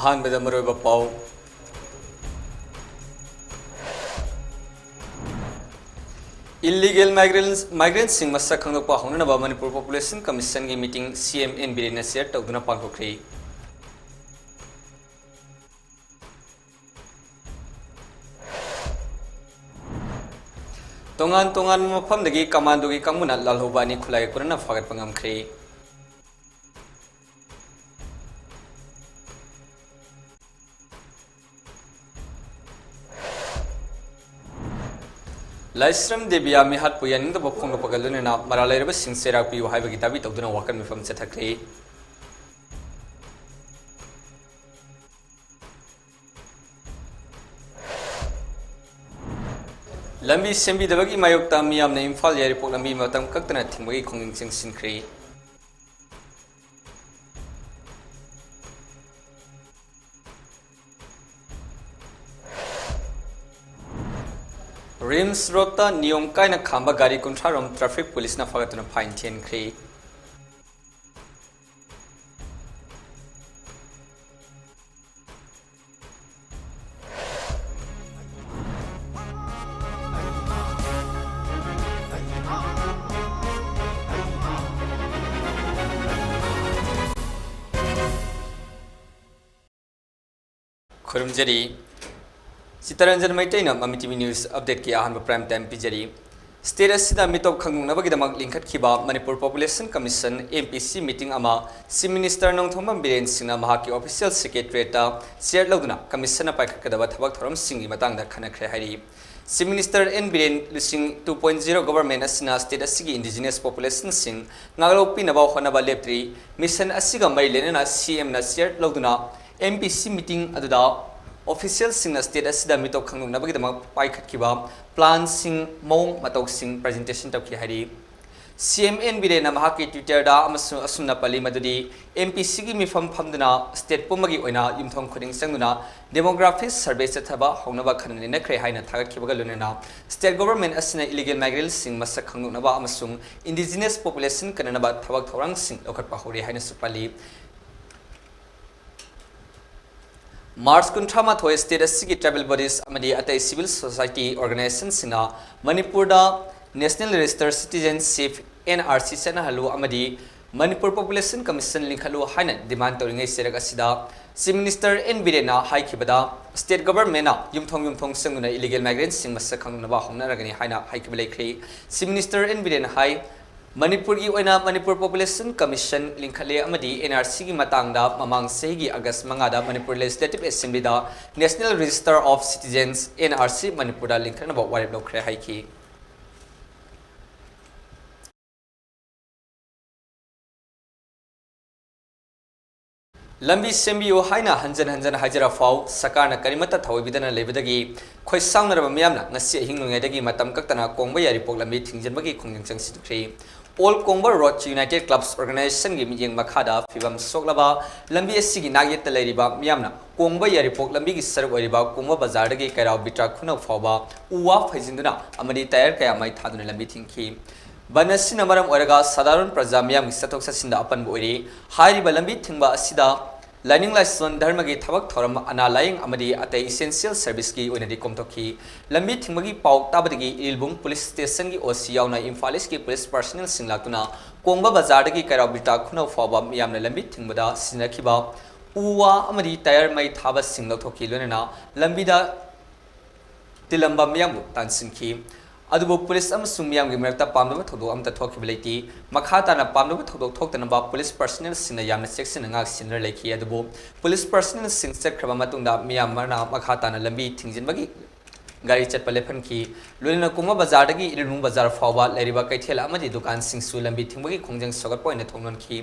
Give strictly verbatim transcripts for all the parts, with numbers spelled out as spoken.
ꯑꯍꯥꯟꯕꯗ ꯃꯔꯨꯑꯣꯏꯕ ꯄꯥꯎ꯫ Illegal migrants, migrantꯁꯤꯡ ꯃꯁꯛ ꯈꯪꯗꯣꯛꯄ ꯍꯧꯅꯅꯕ Manipur Population Commissionꯒꯤ meeting CM N ꯕꯤꯔꯦꯟꯅ chair ꯇꯧꯗꯨꯅ ꯄꯥꯡꯊꯣꯛꯈ꯭ꯔꯦ꯫ ꯇꯣꯉꯥꯟ ꯇꯣꯉꯥꯟꯕ ꯃꯐꯝꯗꯒꯤ commandoꯒꯤ ꯀꯥꯡꯕꯨꯅ ꯂꯥꯜꯍꯧꯕ ꯑꯅꯤ ꯈꯨꯠꯂꯥꯏ ꯀꯣꯟꯅꯅ ꯐꯥꯒꯠꯄ ꯉꯝꯈ꯭ꯔꯦ꯫ ꯂꯥꯏꯁ꯭ꯔꯝ ꯗꯦꯕꯤꯌꯥ ꯃꯤꯍꯥꯠꯄꯨ ꯌꯥꯅꯤꯡꯗꯕ ꯐꯣꯡꯗꯣꯛꯄꯒ ꯂꯣꯏꯅꯅ ꯃꯔꯥꯜ ꯂꯩꯔꯕꯁꯤꯡ ꯆꯩꯔꯥꯛ ꯄꯤꯌꯨ ꯍꯥꯏꯕꯒꯤ ꯗꯥꯕꯤ ꯇꯧꯗꯨꯅ ꯋꯥꯀꯠ ꯃꯤꯐꯝ ꯆꯠꯊꯈ꯭ꯔꯦ꯫ ꯂꯝꯕꯤ ꯁꯦꯝꯕꯤꯗꯕꯒꯤ ꯃꯥꯌꯣꯛꯇ ꯃꯤꯌꯥꯝꯅ ꯏꯝꯐꯥꯜ ꯌꯥꯏꯔꯤꯄꯣꯛ ꯂꯝꯕꯤ ꯃꯇꯝ ꯀꯛꯇꯅ ꯊꯤꯡꯕꯒꯤ ꯈꯣꯡꯖꯪ ꯆꯪꯁꯤꯟꯈ꯭ꯔꯦ꯫ ꯔꯤꯝꯁ ꯔꯣꯗꯇ ꯅꯤꯌꯣꯝ ꯀꯥꯏꯅ ꯈꯥꯝꯕ ꯒꯥꯔꯤ ꯀꯨꯟꯊ꯭ꯔꯥ ꯔꯣꯝ traffic policeꯅ ꯐꯥꯒꯠꯇꯨꯅ fine ꯊꯤꯍꯟꯈ꯭ꯔꯦ꯫ ꯈꯨꯔꯨꯝꯖꯔꯤ꯫ ꯆꯤꯇꯔꯟꯖꯟ ꯃꯩꯇꯩꯅ ꯃꯃꯤ TV news updateꯀꯤ ꯑꯍꯥꯟꯕ prime time ꯄꯤꯖꯔꯤ꯫ State ꯑꯁꯤꯗ ꯃꯤꯇꯣꯞ ꯈꯪꯗꯣꯛꯅꯕꯒꯤꯗꯃꯛ ꯂꯤꯡꯈꯠꯈꯤꯕ Manipur Population Commission, MPC, meeting ꯑꯃ Chief Minister ꯅꯣꯡꯊꯣꯝꯕꯝ ꯕꯤꯔꯦꯟ ꯁꯤꯡꯅ ꯃꯍꯥꯛꯀꯤ official secretariatꯇ chair ꯂꯧꯗꯨꯅ commissionꯅ ꯄꯥꯏꯈꯠꯀꯗꯕ ꯊꯕꯛ ꯊꯧꯔꯝꯁꯤꯡꯒꯤ ꯃꯇꯥꯡꯗ ꯈꯟꯅꯈ꯭ꯔꯦ ꯍꯥꯏꯔꯤ꯫ Chief Minister N Biren ꯂꯨꯆꯤꯡ two point zero government ꯑꯁꯤꯅ state ꯑꯁꯤꯒꯤ indigenous populationꯁꯤꯡ ꯉꯥꯛꯂꯧ ꯄꯤꯅꯕ ꯍꯣꯠꯅꯕ ꯂꯦꯞꯇ꯭ꯔꯤ꯫ Mission ꯑꯁꯤꯒ ꯃꯔꯤ ꯂꯩꯅꯅ CMꯅ chair ꯂꯧꯗꯨꯅ MPC meeting ꯑꯗꯨꯗ officialꯁꯤꯡꯅ state ꯑꯁꯤꯗ ꯃꯤꯇꯣꯞ ꯈꯪꯗꯣꯛꯅꯕꯒꯤꯗꯃꯛ ꯄꯥꯏꯈꯠꯈꯤꯕ planꯁꯤꯡ, ꯃꯑꯣꯡ ꯃꯇꯧꯁꯤꯡ presentation ꯇꯧꯈꯤ ꯍꯥꯏꯔꯤ꯫ CM N ꯕꯤꯔꯦꯟꯅ ꯃꯍꯥꯛꯀꯤ Twitterꯗ ꯑꯃꯁꯨꯡ ꯑꯁꯨꯝꯅ ꯄꯜꯂꯤ ꯃꯗꯨꯗꯤ MPCꯒꯤ ꯃꯤꯐꯝ ꯐꯝꯗꯨꯅ state ꯄꯨꯝꯕꯒꯤ ꯑꯣꯏꯅ ꯌꯨꯝꯊꯣꯡ ꯈꯨꯗꯤꯡ ꯆꯪꯗꯨꯅ demography survey ꯆꯠꯊꯕ ꯍꯧꯅꯕ ꯈꯟꯅ ꯅꯩꯅꯈ꯭ꯔꯦ ꯍꯥꯏꯅ ꯊꯥꯒꯠꯈꯤꯕꯒ ꯂꯣꯏꯅꯅ state government ꯑꯁꯤꯅ illegal migrantꯁꯤꯡ ꯃꯁꯛ ꯈꯪꯗꯣꯛꯅꯕ ꯑꯃꯁꯨꯡ indigenous population ꯀꯟꯅꯅꯕ ꯊꯕꯛ ꯊꯧꯔꯥꯡꯁꯤꯡ ꯂꯧꯈꯠꯄ ꯍꯧꯔꯦ ꯍꯥꯏꯅꯁꯨ ꯄꯜꯂꯤ꯫ ꯃꯥꯔꯆ ꯀꯨꯟꯊ꯭ꯔꯥ ꯃꯥꯊꯣꯏ state ꯑꯁꯤꯒꯤ tribal bodies ꯑꯃꯗꯤ ꯑꯇꯩ civil society organizationꯁꯤꯡꯅ ꯃꯅꯤꯄꯨꯔꯗ National Register Citizenship, N R C, ꯆꯠꯅꯍꯜꯂꯨ ꯑꯃꯗꯤ ꯃꯅꯤꯄꯨꯔ Population Commission ꯂꯤꯡꯈꯠꯂꯨ ꯍꯥꯏꯅ demand ꯇꯧꯔꯤꯉꯩ ꯆꯩꯔꯛ ꯑꯁꯤꯗ Chief Minister N ꯕꯤꯔꯦꯟꯅ ꯍꯥꯏꯈꯤꯕꯗ, state governmentꯅ ꯌꯨꯝꯊꯣꯡ ꯌꯨꯝꯊꯣꯡ ꯆꯪꯗꯨꯅ illegal migrantꯁꯤꯡ ꯃꯁꯛ ꯈꯪꯅꯕ ꯍꯣꯠꯅꯔꯒꯅꯤ ꯍꯥꯏꯅ ꯍꯥꯏꯈꯤꯕ ꯂꯩꯈ꯭ꯔꯦ꯫ Chief Minister N ꯕꯤꯔꯦꯟꯅ ꯍꯥꯏ, ꯃꯅꯤꯄꯨꯔꯒꯤ ꯑꯣꯏꯅ ꯃꯅꯤꯄꯨꯔ Population Commission ꯂꯤꯡꯈꯠꯂꯦ ꯑꯃꯗꯤ N R Cꯒꯤ ꯃꯇꯥꯡꯗ ꯃꯃꯥꯡ ꯆꯍꯤꯒꯤ August ꯃꯉꯥꯗ Manipur Legislative Assemblyꯗ National Register of Citizens, N R C, ꯃꯅꯤꯄꯨꯔꯗ ꯂꯤꯡꯈꯠꯅꯕ ꯋꯥꯔꯦꯞ ꯂꯧꯈ꯭ꯔꯦ ꯍꯥꯏꯈꯤ꯫ ꯂꯝꯕꯤ ꯁꯦꯝꯕꯤꯌꯨ ꯍꯥꯏꯅ ꯍꯟꯖꯟ ꯍꯟꯖꯟ ꯍꯥꯏꯖꯔꯐꯥꯎ ꯁꯔꯀꯥꯔꯅ ꯀꯔꯤꯃꯠꯇ ꯊꯑꯣꯏꯕꯤꯗꯅ ꯂꯩꯕꯗꯒꯤ ꯈꯣꯏꯁꯥꯎꯅꯔꯕ ꯃꯤꯌꯥꯝꯅ ꯉꯁꯤ ꯑꯍꯤꯡ ꯅꯣꯡꯌꯥꯏꯗꯒꯤ ꯃꯇꯝ ꯀꯛꯇꯅ ꯀꯣꯡꯕ ꯌꯥꯏꯔꯤꯄꯣꯛ ꯂꯝꯕꯤ ꯊꯤꯡꯖꯤꯟꯕꯒꯤ ꯈꯣꯡꯖꯪ ꯆꯪꯁꯤꯟꯈ꯭ꯔꯤ꯫ All Kongba Road United Clubs Organizationꯒꯤ ꯃꯤꯠꯌꯦꯡ ꯃꯈꯥꯗ ꯐꯤꯕꯝ ꯁꯣꯛꯂꯕ ꯂꯝꯕꯤ ꯑꯁꯤꯒꯤ ꯅꯥꯛꯌꯦꯠꯇ ꯂꯩꯔꯤꯕ ꯃꯤꯌꯥꯝꯅ ꯀꯣꯡꯕ ꯌꯥꯏꯔꯤꯄꯣꯛ ꯂꯝꯕꯤꯒꯤ ꯁꯔꯨꯛ ꯑꯣꯏꯔꯤꯕ ꯀꯣꯡꯕ ꯕꯖꯥꯔꯗꯒꯤ ꯀꯩꯔꯥꯎ ꯕꯤꯇ꯭ꯔꯥ ꯈꯨꯅꯧ ꯐꯥꯎꯕ ꯎ ꯋꯥ ꯐꯩꯖꯤꯟꯗꯨꯅ ꯑꯃꯗꯤ tyre ꯀꯌꯥ ꯃꯩ ꯊꯥꯗꯨꯅ ꯂꯝꯕꯤ ꯊꯤꯡꯈꯤ꯫ ꯕꯟ ꯑꯁꯤꯅ ꯃꯔꯝ ꯑꯣꯏꯔꯒ ꯁꯥꯗꯥꯔꯣꯟ ꯄ꯭ꯔꯖꯥ ꯃꯤꯌꯥꯝꯒꯤ ꯆꯠꯊꯣꯛ ꯆꯠꯁꯤꯟꯗ ꯑꯄꯟꯕ ꯑꯣꯏꯔꯤ꯫ ꯍꯥꯏꯔꯤꯕ ꯂꯝꯕꯤ ꯊꯤꯡꯕ ꯑꯁꯤꯗ ꯂꯥꯏꯅꯤꯡ ꯂꯥꯏꯁꯣꯟ ꯙꯔꯃꯒꯤ ꯊꯕꯛ ꯊꯧꯔꯝ, ꯑꯅꯥ ꯂꯥꯌꯦꯡ ꯑꯃꯗꯤ ꯑꯇꯩ essential serviceꯀꯤ ꯑꯣꯏꯅꯗꯤ ꯀꯣꯝꯊꯣꯛꯈꯤ꯫ ꯂꯝꯕꯤ ꯊꯤꯡꯕꯒꯤ ꯄꯥꯎ ꯇꯥꯕꯗꯒꯤ ꯏꯔꯤꯜꯕꯨꯡ police stationꯒꯤ O C ꯌꯥꯎꯅ ꯏꯝꯐꯥꯜ Eastꯀꯤ police personnelꯁꯤꯡ ꯂꯥꯛꯇꯨꯅ ꯀꯣꯡꯕ ꯕꯖꯥꯔꯗꯒꯤ ꯀꯩꯔꯥꯎ ꯕꯤꯇꯥ ꯈꯨꯅꯧ ꯐꯥꯎꯕ ꯃꯤꯌꯥꯝꯅ ꯂꯝꯕꯤ ꯊꯤꯡꯕꯗ ꯁꯤꯖꯤꯟꯅꯈꯤꯕ ꯎ ꯋꯥ ꯑꯃꯗꯤ tyre ꯃꯩ ꯊꯥꯕꯁꯤꯡ ꯂꯧꯊꯣꯛꯈꯤ꯫ ꯂꯣꯏꯅꯅ ꯂꯝꯕꯤꯗ ꯇꯤꯜꯂꯝꯕ ꯃꯤꯌꯥꯝꯕꯨ ꯇꯥꯟꯁꯤꯟꯈꯤ꯫ ꯑꯗꯨꯕꯨ police ꯑꯃꯁꯨꯡ ꯃꯤꯌꯥꯝꯒꯤ ꯃꯔꯛꯇ ꯄꯥꯝꯗꯕ ꯊꯧꯗꯣꯛ ꯑꯃꯠꯇ ꯊꯣꯛꯈꯤꯕ ꯂꯩꯇꯦ꯫ ꯃꯈꯥ ꯇꯥꯅ ꯄꯥꯝꯗꯕ ꯊꯧꯗꯣꯛ ꯊꯣꯛꯇꯅꯕ police personnelꯁꯤꯡꯅ ꯌꯥꯝꯅ ꯆꯦꯛꯁꯤꯟꯅ ꯉꯥꯛ ꯁꯦꯟꯗꯨꯅ ꯂꯩꯈꯤ꯫ ꯑꯗꯨꯕꯨ police personnelꯁꯤꯡ ꯆꯠꯈ꯭ꯔꯕ ꯃꯇꯨꯡꯗ ꯃꯤꯌꯥꯝ ꯑꯃꯅ ꯃꯈꯥ ꯇꯥꯅ ꯂꯝꯕꯤ ꯊꯤꯡꯖꯤꯟꯕꯒꯤ ꯒꯥꯔꯤ ꯆꯠꯄ ꯂꯦꯞꯍꯟꯈꯤ꯫ ꯂꯣꯏꯅꯅ ꯀꯣꯡꯕ ꯕꯖꯥꯔꯗꯒꯤ ꯏꯔꯤꯜꯕꯨꯡ ꯕꯖꯥꯔ ꯐꯥꯎꯕ ꯂꯩꯔꯤꯕ ꯀꯩꯊꯦꯜ ꯑꯃꯗꯤ ꯗꯨꯀꯥꯟꯁꯤꯡꯁꯨ ꯂꯝꯕꯤ ꯊꯤꯡꯕꯒꯤ ꯈꯣꯡꯖꯪ ꯁꯧꯒꯠꯄ ꯑꯣꯏꯅ ꯊꯣꯡ ꯂꯣꯟꯈꯤ꯫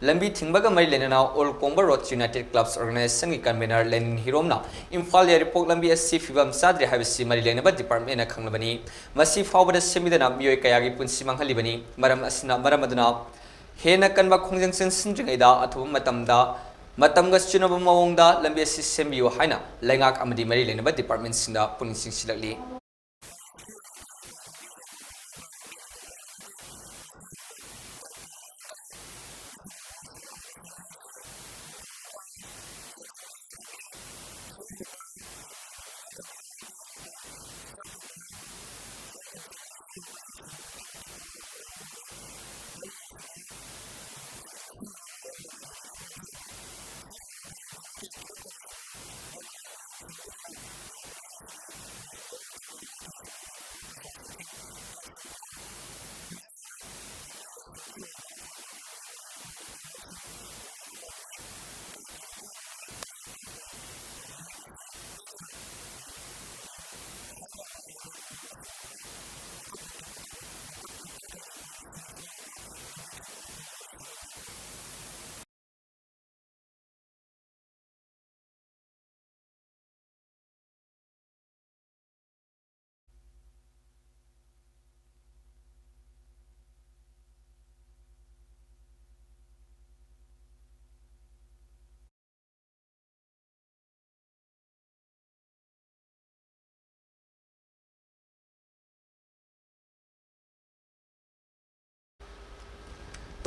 ꯂꯝꯕꯤ ꯊꯤꯡꯕꯒ ꯃꯔꯤ ꯂꯩꯅꯅ All Kongba Road United Clubs Organizationꯒꯤ convener ꯂꯦꯅꯤꯟ ꯍꯤꯔꯣꯝꯅ Imphal ꯌꯥꯏꯔꯤꯄꯣꯛ ꯂꯝꯕꯤ ꯑꯁꯤ ꯐꯤꯕꯝ ꯆꯥꯗ꯭ꯔꯦ ꯍꯥꯏꯕꯁꯤ ꯃꯔꯤ ꯂꯩꯅꯕ departmentꯅ ꯈꯪꯂꯕꯅꯤ꯫ ꯃꯁꯤ ꯐꯥꯎꯕꯗ ꯁꯦꯝꯕꯤꯗꯅ ꯃꯤꯑꯣꯏ ꯀꯌꯥꯒꯤ ꯄꯨꯟꯁꯤ ꯃꯥꯡꯍꯜꯂꯤꯕꯅꯤ꯫ ꯃꯔꯝ ꯑꯁꯤꯅ, ꯃꯔꯝ ꯑꯗꯨꯅ ꯍꯦꯟꯅ ꯀꯟꯕ ꯈꯣꯡꯖꯪ ꯆꯪꯁꯤꯟꯗ꯭ꯔꯤꯉꯩꯗ ꯑꯊꯨꯕ ꯃꯇꯝꯗ ꯃꯇꯝꯒ ꯆꯨꯅꯕ ꯃꯑꯣꯡꯗ ꯂꯝꯕꯤ ꯑꯁꯤ ꯁꯦꯝꯕꯤꯌꯨ ꯍꯥꯏꯅ ꯂꯩꯉꯥꯛ ꯑꯃꯗꯤ ꯃꯔꯤ ꯂꯩꯅꯕ departmentꯁꯤꯡꯗ ꯄꯨꯛꯅꯤꯡ ꯆꯤꯡꯁꯤꯜꯂꯛꯂꯤ꯫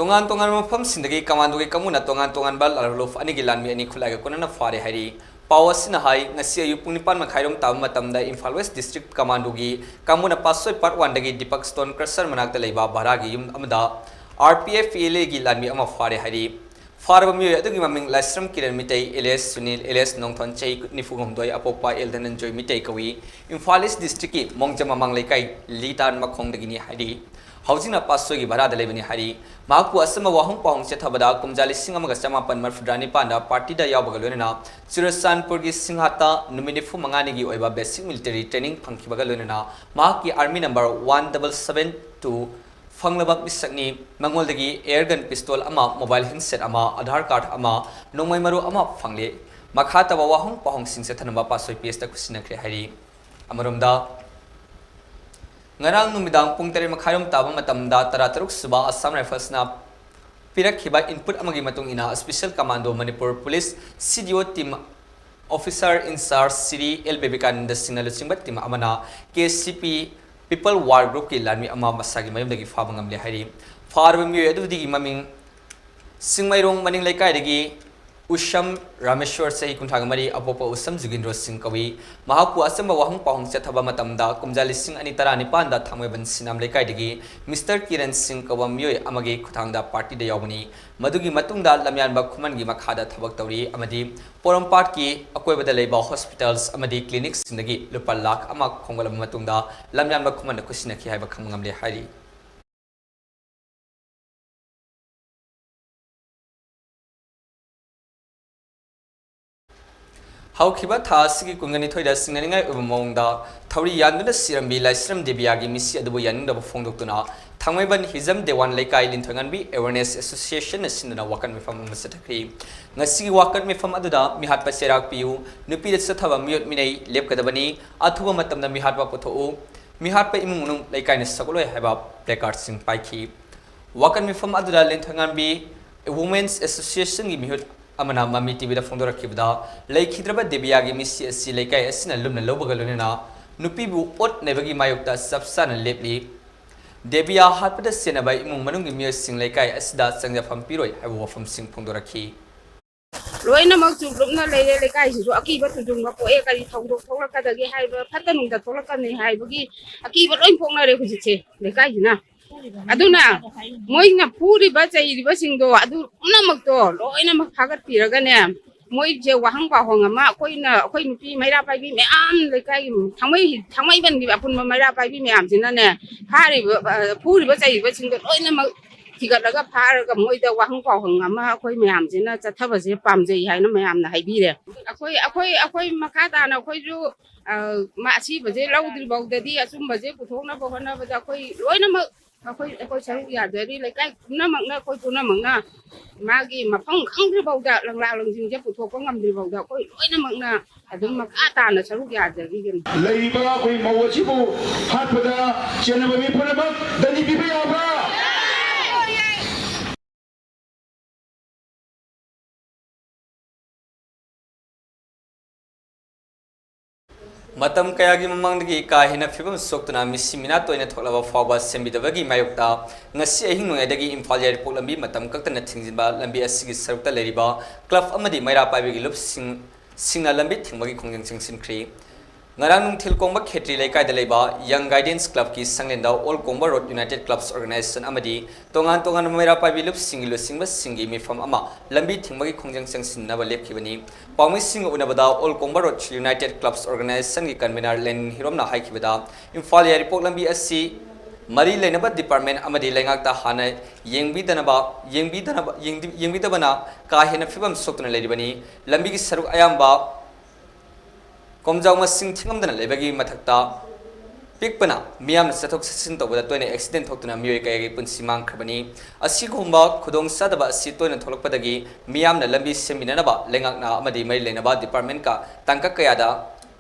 ꯇꯣꯉꯥꯟ ꯇꯣꯉꯥꯟꯕ ꯃꯐꯝꯁꯤꯡꯗꯒꯤ ꯀꯃꯥꯟꯗꯣꯒꯤ ꯀꯥꯡꯕꯨꯅ ꯇꯣꯉꯥꯟ ꯇꯣꯉꯥꯟꯕ ꯂꯥꯜꯍꯧꯂꯨꯞ ꯑꯅꯤꯒꯤ ꯂꯥꯟꯃꯤ ꯑꯅꯤ ꯈꯨꯠꯂꯥꯏꯒ ꯀꯣꯟꯅꯅ ꯐꯥꯔꯦ ꯍꯥꯏꯔꯤ꯫ ꯄꯥꯎ ꯑꯁꯤꯅ ꯍꯥꯏ, ꯉꯁꯤ ꯑꯌꯨꯛ ꯄꯨꯡ ꯅꯤꯄꯥꯟ ꯃꯈꯥꯏꯔꯣꯝ ꯇꯥꯕ ꯃꯇꯝꯗ ꯏꯝꯐꯥꯜ ꯋꯦꯁ ꯗꯤꯁꯇ꯭ꯔꯤꯛ ꯀꯃꯥꯟꯗꯣꯒꯤ ꯀꯥꯡꯕꯨꯅ ꯄꯥꯠꯁꯣꯏ ꯄꯥꯔꯠ ꯋꯥꯟꯗꯒꯤ ꯗꯤꯄꯛ ꯁ꯭ꯇꯣꯟ ꯀ꯭ꯔꯁꯔ ꯃꯅꯥꯛꯇ ꯂꯩꯕ ꯚꯔꯥꯒꯤ ꯌꯨꯝ ꯑꯃꯗ R P F P L ꯑꯦꯒꯤ ꯂꯥꯟꯃꯤ ꯑꯃ ꯐꯥꯔꯦ ꯍꯥꯏꯔꯤ꯫ ꯐꯥꯔꯕ ꯃꯤꯑꯣꯏ ꯑꯗꯨꯒꯤ ꯃꯃꯤꯡ ꯂꯥꯏꯁ꯭ꯔꯝ ꯀꯤꯔꯟ ꯃꯤꯇꯩ, ꯑꯦꯂꯤꯌꯥꯁ ꯁꯨꯅꯤꯜ, ꯑꯦꯂꯤꯌꯥꯁ ꯅꯣꯡꯊꯣꯟ, ꯆꯍꯤ ꯅꯤꯐꯨ ꯍꯨꯝꯗꯣꯏ, ꯑꯄꯣꯛꯄ ꯑꯦꯜ ꯙꯅꯟꯖꯣꯏ ꯃꯤꯇꯩ ꯀꯧꯏ꯫ ꯏꯝꯐꯥꯜ ꯏꯁ ꯗꯤꯁꯇ꯭ꯔꯤꯛꯀꯤ ꯃꯣꯡꯖꯝ ꯃꯃꯥꯡ ꯂꯩꯀꯥꯏ ꯂꯤꯇꯥꯟ ꯃꯈꯣꯡꯗꯒꯤꯅꯤ ꯍꯥꯏꯔꯤ꯫ ꯍꯧꯖꯤꯛꯅ ꯄꯥꯠꯁꯣꯏꯒꯤ ꯚꯔꯥꯗ ꯂꯩꯕꯅꯤ ꯍꯥꯏꯔꯤ꯫ ꯃꯍꯥꯛꯄꯨ ꯑꯆꯝꯕ ꯋꯥꯍꯪ ꯄꯥꯎꯍꯪ ꯆꯦꯠꯊꯕꯗ ꯀꯨꯝꯖꯥ ꯂꯤꯁꯤꯡ ꯑꯃꯒ ꯆꯃꯥꯄꯟ ꯃꯔꯤꯐꯨꯇꯔꯥ ꯅꯤꯄꯥꯟꯗ ꯄꯥꯔꯇꯤꯗ ꯌꯥꯎꯕꯒ ꯂꯣꯏꯅꯅ ꯆꯨꯔꯆꯥꯟꯄꯨꯔꯒꯤ ꯁꯤꯡꯍꯥꯠꯇ ꯅꯨꯃꯤꯠ ꯅꯤꯐꯨ ꯃꯉꯥꯅꯤꯒꯤ ꯑꯣꯏꯕ ꯕꯦꯁꯤꯛ ꯃꯤꯂꯤꯇꯔꯤ ꯇ꯭ꯔꯦꯅꯤꯡ ꯐꯪꯈꯤꯕꯒ ꯂꯣꯏꯅꯅ ꯃꯍꯥꯛꯀꯤ army number one double seven two ꯐꯪꯂꯕ ꯃꯤꯁꯛꯅꯤ꯫ ꯃꯉꯣꯟꯗꯒꯤ ꯑꯦꯌꯔ ꯒꯟ ꯄꯤꯁꯇꯣꯜ ꯑꯃ, ꯃꯣꯕꯥꯏꯜ ꯍꯦꯟꯁꯦꯠ ꯑꯃ, ꯑꯙꯥꯔ ꯀꯥꯔꯗ ꯑꯃ, ꯅꯣꯡꯃꯩ ꯃꯔꯨ ꯑꯃ ꯐꯪꯂꯦ꯫ ꯃꯈꯥ ꯇꯥꯕ ꯋꯥꯍꯪ ꯄꯥꯎꯍꯪꯁꯤꯡ ꯆꯠꯊꯅꯕ ꯄꯥꯠꯁꯣꯏ ꯄꯤ ꯑꯦꯁꯇ ꯈꯨꯠꯁꯤꯟꯅꯈ꯭ꯔꯦ ꯍꯥꯏꯔꯤ꯫ ꯑꯃꯔꯣꯝꯗ, ꯉꯔꯥꯡ ꯅꯨꯃꯤꯗꯥꯡ ꯄꯨꯡ ꯇꯔꯦꯠ ꯃꯈꯥꯏꯔꯣꯝ ꯇꯥꯕ ꯃꯇꯝꯗ ꯇꯔꯥꯇꯔꯨꯛ ꯁꯨꯕ ꯑꯁꯥꯝ ꯔꯥꯏꯐꯜꯁꯅ ꯄꯤꯔꯛꯈꯤꯕ ꯏꯟꯄꯨꯠ ꯑꯃꯒꯤ ꯃꯇꯨꯡ ꯏꯟꯅ, special commando Manipur police C D O team officer in charge Shri L Bibekananda ꯁꯤꯡꯅ ꯂꯨꯆꯤꯡꯕ ꯇꯤꯝ ꯑꯃꯅ ꯀꯦ ꯁꯤ ꯄꯤ ꯄꯤꯄꯜ ꯋꯥꯔ ꯒ꯭ꯔꯨꯞꯀꯤ ꯂꯥꯟꯃꯤ ꯑꯃ ꯃꯁꯥꯒꯤ ꯃꯌꯨꯝꯗꯒꯤ ꯐꯥꯕ ꯉꯝꯂꯦ ꯍꯥꯏꯔꯤ꯫ ꯐꯥꯔꯕ ꯃꯤꯑꯣꯏ ꯑꯗꯨꯗꯒꯤ ꯃꯃꯤꯡ ꯁꯤꯡꯃꯩꯔꯣꯡ ꯃꯅꯤꯡ ꯂꯩꯀꯥꯏꯗꯒꯤ ꯎꯁꯝ ꯔꯥꯃꯦꯁ꯭ꯋꯔ, ꯆꯍꯤ ꯀꯨꯟꯊ꯭ꯔꯥꯒ ꯃꯔꯤ, ꯑꯄꯣꯛꯄ ꯎꯁꯝ ꯖꯨꯒꯤꯟꯗ꯭ꯔꯣ ꯁꯤꯡ ꯀꯧꯏ꯫ ꯃꯍꯥꯛꯄꯨ ꯑꯆꯝꯕ ꯋꯥꯍꯪ ꯄꯥꯎꯍꯪ ꯆꯠꯊꯕ ꯃꯇꯝꯗ ꯀꯨꯝꯖꯥ ꯂꯤꯁꯤꯡ ꯑꯅꯤ ꯇꯔꯥꯅꯤꯄꯥꯟꯗ ꯊꯥꯡꯃꯩꯕꯟ ꯁꯤꯅꯥꯝ ꯂꯩꯀꯥꯏꯗꯒꯤ ꯃꯤꯁꯇꯔ ꯀꯤꯔꯟ ꯁꯤꯡ ꯀꯧꯕ ꯃꯤꯑꯣꯏ ꯑꯃꯒꯤ ꯈꯨꯠꯊꯥꯡꯗ ꯄꯥꯔꯇꯤꯗ ꯌꯥꯎꯕꯅꯤ꯫ ꯃꯗꯨꯒꯤ ꯃꯇꯨꯡꯗ ꯂꯝꯌꯥꯟꯕ ꯈꯨꯃꯟꯒꯤ ꯃꯈꯥꯗ ꯊꯕꯛ ꯇꯧꯔꯤ ꯑꯃꯗꯤ ꯄꯣꯔꯣꯝꯄꯥꯠꯀꯤ ꯑꯀꯣꯏꯕꯗ ꯂꯩꯕ ꯍꯣꯁꯄꯤꯇꯥꯜꯁ ꯑꯃꯗꯤ ꯀ꯭ꯂꯤꯅꯤꯛꯁꯤꯡꯗꯒꯤ ꯂꯨꯄꯥ ꯂꯥꯈ ꯑꯃ ꯈꯣꯝꯒꯠꯂꯕ ꯃꯇꯨꯡꯗ ꯂꯝꯌꯥꯟꯕ ꯈꯨꯃꯟꯗ ꯈꯨꯠꯁꯤꯟꯅꯈꯤ ꯍꯥꯏꯕ ꯈꯪꯕ ꯉꯝꯂꯦ ꯍꯥꯏꯔꯤ꯫ ꯍꯧꯈꯤꯕ ꯊꯥ ꯑꯁꯤꯒꯤ ꯀꯨꯟꯒ ꯅꯤꯊꯣꯏꯗ ꯆꯤꯡꯅꯅꯤꯡꯉꯥꯏ ꯑꯣꯏꯕ ꯃꯑꯣꯡꯗ ꯊꯧꯔꯤ ꯌꯥꯟꯗꯨꯅ ꯁꯤꯔꯝꯕꯤ ꯂꯥꯏꯁ꯭ꯔꯝ ꯗꯦꯕꯤꯌꯥꯒꯤ ꯃꯤꯁꯤ ꯑꯗꯨꯕꯨ ꯌꯥꯅꯤꯡꯗꯕ ꯐꯣꯡꯗꯣꯛꯇꯨꯅ ꯊꯥꯡꯃꯩꯕꯟ ꯍꯤꯖꯝ ꯗꯦꯋꯥꯟ ꯂꯩꯀꯥꯏ ꯂꯤꯟꯊꯣꯏꯉꯥꯟꯕꯤ ꯑꯦꯋꯦꯔꯅꯦꯁ ꯑꯦꯁꯣꯁꯤꯌꯦꯁꯟꯅ ꯁꯤꯟꯗꯨꯅ ꯋꯥꯀꯠ ꯃꯤꯐꯝ ꯑꯃ ꯆꯠꯊꯈ꯭ꯔꯤ꯫ ꯉꯁꯤꯒꯤ ꯋꯥꯀꯠ ꯃꯤꯐꯝ ꯑꯗꯨꯗ ꯃꯤꯍꯥꯠꯄ ꯆꯩꯔꯥꯛ ꯄꯤꯌꯨ, ꯅꯨꯄꯤꯗ ꯆꯠꯊꯕ ꯃꯤꯑꯣꯠ ꯃꯤꯅꯩ ꯂꯦꯞꯀꯗꯕꯅꯤ, ꯑꯊꯨꯕ ꯃꯇꯝꯗ ꯃꯤꯍꯥꯠꯄ ꯄꯨꯊꯣꯛꯎ, ꯃꯤꯍꯥꯠꯄ ꯏꯃꯨꯡ ꯃꯅꯨꯡ ꯂꯩꯀꯥꯏꯅ ꯁꯧꯒꯠꯂꯣꯏ ꯍꯥꯏꯕ ꯄ꯭ꯂꯦꯀꯥꯔꯗꯁꯤꯡ ꯄꯥꯏꯈꯤ꯫ ꯋꯥꯀꯠ ꯃꯤꯐꯝ ꯑꯗꯨꯗ ꯂꯤꯟꯊꯣꯏꯉꯥꯟꯕꯤ ꯋꯨꯃꯦꯟꯁ ꯑꯦꯁꯣꯁꯤꯌꯦꯁꯟꯒꯤ ꯃꯤꯍꯨꯠ ꯑꯃꯅ ꯃꯃꯤ ꯇꯤꯚꯤꯗ ꯐꯣꯡꯗꯣꯔꯛꯈꯤꯕꯗ, ꯂꯩꯈꯤꯗ꯭ꯔꯕ ꯗꯦꯕꯤꯌꯥꯒꯤ ꯃꯤꯁꯤ ꯑꯁꯤ ꯂꯩꯀꯥꯏ ꯑꯁꯤꯅ ꯂꯨꯝꯅ ꯂꯧꯕꯒ ꯂꯣꯏꯅꯅ ꯅꯨꯄꯤꯕꯨ ꯑꯣꯠ ꯅꯩꯕꯒꯤ ꯃꯥꯌꯣꯛꯇ ꯆꯞ ꯆꯥꯅ ꯂꯦꯞꯂꯤ꯫ ꯗꯦꯕꯤꯌꯥ ꯍꯥꯠꯄꯗ ꯆꯦꯟꯅꯕ ꯏꯃꯨꯡ ꯃꯅꯨꯡꯒꯤ ꯃꯤꯑꯣꯏꯁꯤꯡ ꯂꯩꯀꯥꯏ ꯑꯁꯤꯗ ꯆꯪꯖꯐꯝ ꯄꯤꯔꯣꯏ ꯍꯥꯏꯕ ꯋꯥꯐꯝꯁꯤꯡ ꯐꯣꯡꯗꯣꯔꯛꯈꯤ꯫ ꯂꯣꯏꯅꯃꯛ ꯆꯨꯞꯂꯨꯞꯅ ꯂꯩꯔꯦ꯫ ꯂꯩꯀꯥꯏꯁꯤꯁꯨ ꯑꯀꯤꯕ ꯇꯨꯖꯨꯡꯕ ꯄꯣꯛꯑꯦ꯫ ꯀꯔꯤ ꯊꯧꯗꯣꯛ ꯊꯣꯛꯂꯛꯀꯗꯒꯦ ꯍꯥꯏꯕ, ꯐꯠꯇ ꯅꯨꯡꯗ ꯊꯣꯛꯂꯛꯀꯅꯤ ꯍꯥꯏꯕꯒꯤ ꯑꯀꯤꯕ ꯂꯣꯏ ꯄꯣꯛꯅꯔꯦ ꯍꯧꯖꯤꯛꯁꯦ ꯂꯩꯀꯥꯏꯁꯤꯅ꯫ ꯑꯗꯨꯅ ꯃꯣꯏꯅ ꯐꯨꯔꯤꯕ ꯆꯩꯔꯤꯕꯁꯤꯡꯗꯣ ꯑꯗꯨ ꯄꯨꯝꯅꯃꯛꯇꯣ ꯂꯣꯏꯅꯃꯛ ꯐꯥꯒꯠꯄꯤꯔꯒꯅꯦ, ꯃꯣꯏꯁꯦ ꯋꯥꯍꯪ ꯄꯥꯎꯍꯪ ꯑꯃ ꯑꯩꯈꯣꯏꯅ, ꯑꯩꯈꯣꯏ ꯅꯨꯄꯤ ꯃꯩꯔꯥ ꯄꯥꯏꯕꯤ ꯃꯌꯥꯝ, ꯂꯩꯀꯥꯏꯒꯤ ꯊꯥꯡꯃꯩ-, ꯊꯥꯡꯃꯩꯕꯟꯒꯤ ꯑꯄꯨꯟꯕ ꯃꯩꯔꯥ ꯄꯥꯏꯕꯤ ꯃꯌꯥꯝꯁꯤꯅꯅꯦ, ꯐꯥꯔꯤꯕ, ꯑ, ꯐꯨꯔꯤꯕ ꯆꯩꯔꯤꯕꯁꯤꯡꯗꯣ ꯂꯣꯏꯅꯃꯛ ꯊꯤꯒꯠꯂꯒ ꯐꯥꯔꯒ ꯃꯣꯏꯗ ꯋꯥꯍꯪ ꯄꯥꯎꯍꯪ ꯑꯃ ꯑꯩꯈꯣꯏ ꯃꯌꯥꯝꯁꯤꯅ ꯆꯠꯊꯕꯁꯦ ꯄꯥꯝꯖꯩ ꯍꯥꯏꯅ ꯃꯌꯥꯝꯅ ꯍꯥꯏꯕꯤꯔꯦ꯫ ꯑꯩꯈꯣꯏ, ꯑꯩꯈꯣꯏ, ꯑꯩꯈꯣꯏ ꯃꯈꯥ ꯇꯥꯅ ꯑꯩꯈꯣꯏꯁꯨ, ꯑ, ꯃꯥ ꯑꯁꯤꯕꯁꯦ ꯂꯧꯗ꯭ꯔꯤ ꯐꯥꯎꯗꯗꯤ, ꯑꯆꯨꯝꯕꯁꯦ ꯄꯨꯊꯣꯛꯅꯕ ꯍꯣꯠꯅꯕꯗ ꯑꯩꯈꯣꯏ ꯂꯣꯏꯅꯃꯛ ꯑꯩꯈꯣꯏ, ꯑꯩꯈꯣꯏ ꯁꯔꯨꯛ ꯌꯥꯖꯔꯤ꯫ ꯂꯩꯀꯥꯏ ꯄꯨꯝꯅꯃꯛꯅ, ꯑꯩꯈꯣꯏ ꯄꯨꯝꯅꯃꯛꯅ ꯃꯥꯒꯤ ꯃꯐꯝ ꯈꯪꯗ꯭ꯔꯤ ꯐꯥꯎꯗ, ꯂꯪꯂꯥ ꯂꯪꯁꯤꯡꯁꯦ ꯄꯨꯊꯣꯛꯄ ꯉꯝꯗ꯭ꯔꯤ ꯐꯥꯎꯗ ꯑꯩꯈꯣꯏ ꯂꯣꯏꯅꯃꯛꯅ ꯑꯗꯨꯝ ꯃꯈꯥ ꯇꯥꯅ ꯁꯔꯨꯛ ꯌꯥꯖꯔꯤꯒꯅꯤ꯫ ꯂꯩꯔꯤꯕ ꯑꯩꯈꯣꯏ ꯃꯧ ꯑꯁꯤꯕꯨ ꯍꯥꯠꯄꯗ ꯆꯦꯟꯅꯕ ꯃꯤ ꯄꯨꯝꯅꯃꯛ ꯗꯟꯗꯤ ꯄꯤꯕ ꯌꯥꯕ꯭ꯔꯥ? ꯃꯇꯝ ꯀꯌꯥꯒꯤ ꯃꯃꯥꯡꯗꯒꯤ ꯀꯥ ꯍꯦꯟꯅ ꯐꯤꯕꯝ ꯁꯣꯛꯇꯨꯅ ꯃꯤꯁꯤ ꯃꯤꯅꯥ ꯇꯣꯏꯅ ꯊꯣꯛꯂꯕ ꯐꯥꯎꯕ ꯁꯦꯝꯕꯤꯗꯕꯒꯤ ꯃꯥꯌꯣꯛꯇ ꯉꯁꯤ ꯑꯍꯤꯡ ꯅꯣꯡꯌꯥꯏꯗꯒꯤ ꯏꯝꯐꯥꯜ ꯌꯥꯏꯔꯤꯄꯣꯛ ꯂꯝꯕꯤ ꯃꯇꯝ ꯀꯛꯇꯅ ꯊꯤꯡꯖꯤꯟꯕ ꯂꯝꯕꯤ ꯑꯁꯤꯒꯤ ꯁꯔꯨꯛꯇ ꯂꯩꯔꯤꯕ ꯀ꯭ꯂꯕ ꯑꯃꯗꯤ ꯃꯩꯔꯥ ꯄꯥꯏꯕꯤꯒꯤ ꯂꯨꯞꯁꯤꯡ, ꯁꯤꯡꯅ ꯂꯝꯕꯤ ꯊꯤꯡꯕꯒꯤ ꯈꯣꯡꯖꯪ ꯆꯪꯁꯤꯟꯈ꯭ꯔꯤ꯫ ꯉꯔꯥꯡ ꯅꯨꯡꯊꯤꯜ ꯀꯣꯡꯕ ꯈꯦꯇ꯭ꯔꯤ ꯂꯩꯀꯥꯏꯗ ꯂꯩꯕ ꯌꯪ ꯒꯥꯏꯗꯦꯟꯁ ꯀ꯭ꯂꯕꯀꯤ ꯁꯪꯂꯦꯟꯗ ꯑꯣꯜ ꯀꯣꯡꯕ ꯔꯣꯗ ꯌꯨꯅꯥꯏꯇꯦꯗ ꯀ꯭ꯂꯕꯁ ꯑꯣꯔꯒꯅꯥꯏꯖꯦꯁꯟ ꯑꯃꯗꯤ ꯇꯣꯉꯥꯟ ꯇꯣꯉꯥꯟꯕ ꯃꯩꯔꯥ ꯄꯥꯏꯕꯤ ꯂꯨꯞꯁꯤꯡꯒꯤ ꯂꯨꯆꯤꯡꯕꯁꯤꯡꯒꯤ ꯃꯤꯐꯝ ꯑꯃ ꯂꯝꯕꯤ ꯊꯤꯡꯕꯒꯤ ꯈꯣꯡꯖꯪ ꯆꯪꯁꯤꯟꯅꯕ ꯂꯦꯞꯈꯤꯕꯅꯤ꯫ ꯄꯥꯎꯃꯤꯁꯤꯡꯒ ꯎꯅꯕꯗ ꯑꯣꯜ ꯀꯣꯡꯕ ꯔꯣꯗ ꯌꯨꯅꯥꯏꯇꯦꯗ ꯀ꯭ꯂꯕꯁ ꯑꯣꯔꯒꯅꯥꯏꯖꯦꯁꯟꯒꯤ ꯀꯟꯚꯤꯅꯔ ꯂꯦꯅꯤꯟ ꯍꯤꯔꯣꯝꯅ ꯍꯥꯏꯈꯤꯕꯗ, ꯏꯝꯐꯥꯜ ꯌꯥꯏꯔꯤꯄꯣꯛ ꯂꯝꯕꯤ ꯑꯁꯤ ꯃꯔꯤ ꯂꯩꯅꯕ ꯗꯤꯄꯥꯔꯠꯃꯦꯟ ꯑꯃꯗꯤ ꯂꯩꯉꯥꯛꯇ ꯍꯥꯟꯅ ꯌꯦꯡꯕꯤꯗꯅꯕ, ꯌꯦꯡꯕꯤꯗꯅꯕ, ꯌꯦꯡꯗꯤ-, ꯌꯦꯡꯕꯤꯗꯕꯅ ꯀꯥ ꯍꯦꯟꯅ ꯐꯤꯕꯝ ꯁꯣꯛꯇꯨꯅ ꯂꯩꯔꯤꯕꯅꯤ꯫ ꯂꯝꯕꯤꯒꯤ ꯁꯔꯨꯛ ꯑꯌꯥꯝꯕ ꯀꯣꯝꯖꯥꯎ ꯃꯁꯤꯡ ꯊꯤꯉꯝꯗꯅ ꯂꯩꯕꯒꯤ ꯃꯊꯛꯇ, ꯄꯤꯛꯄꯅ ꯃꯤꯌꯥꯝꯅ ꯆꯠꯊꯣꯛ ꯆꯠꯁꯤꯟ ꯇꯧꯕꯗ ꯇꯣꯏꯅ ꯑꯦꯛꯁꯤꯗꯦꯟ ꯊꯣꯛꯇꯨꯅ ꯃꯤꯑꯣꯏ ꯀꯌꯥꯒꯤ ꯄꯨꯟꯁꯤ ꯃꯥꯡꯈ꯭ꯔꯕꯅꯤ꯫ ꯑꯁꯤꯒꯨꯝꯕ ꯈꯨꯗꯣꯡꯆꯥꯗꯕ ꯑꯁꯤ ꯇꯣꯏꯅ ꯊꯣꯛꯂꯛꯄꯗꯒꯤ ꯃꯤꯌꯥꯝꯅ ꯂꯝꯕꯤ ꯁꯦꯝꯕꯤꯅꯅꯕ ꯂꯩꯉꯥꯛꯅ ꯑꯃꯗꯤ ꯃꯔꯤ ꯂꯩꯅꯕ ꯗꯤꯄꯥꯔꯠꯃꯦꯟꯀ ꯇꯥꯡꯀꯛ ꯀꯌꯥꯗ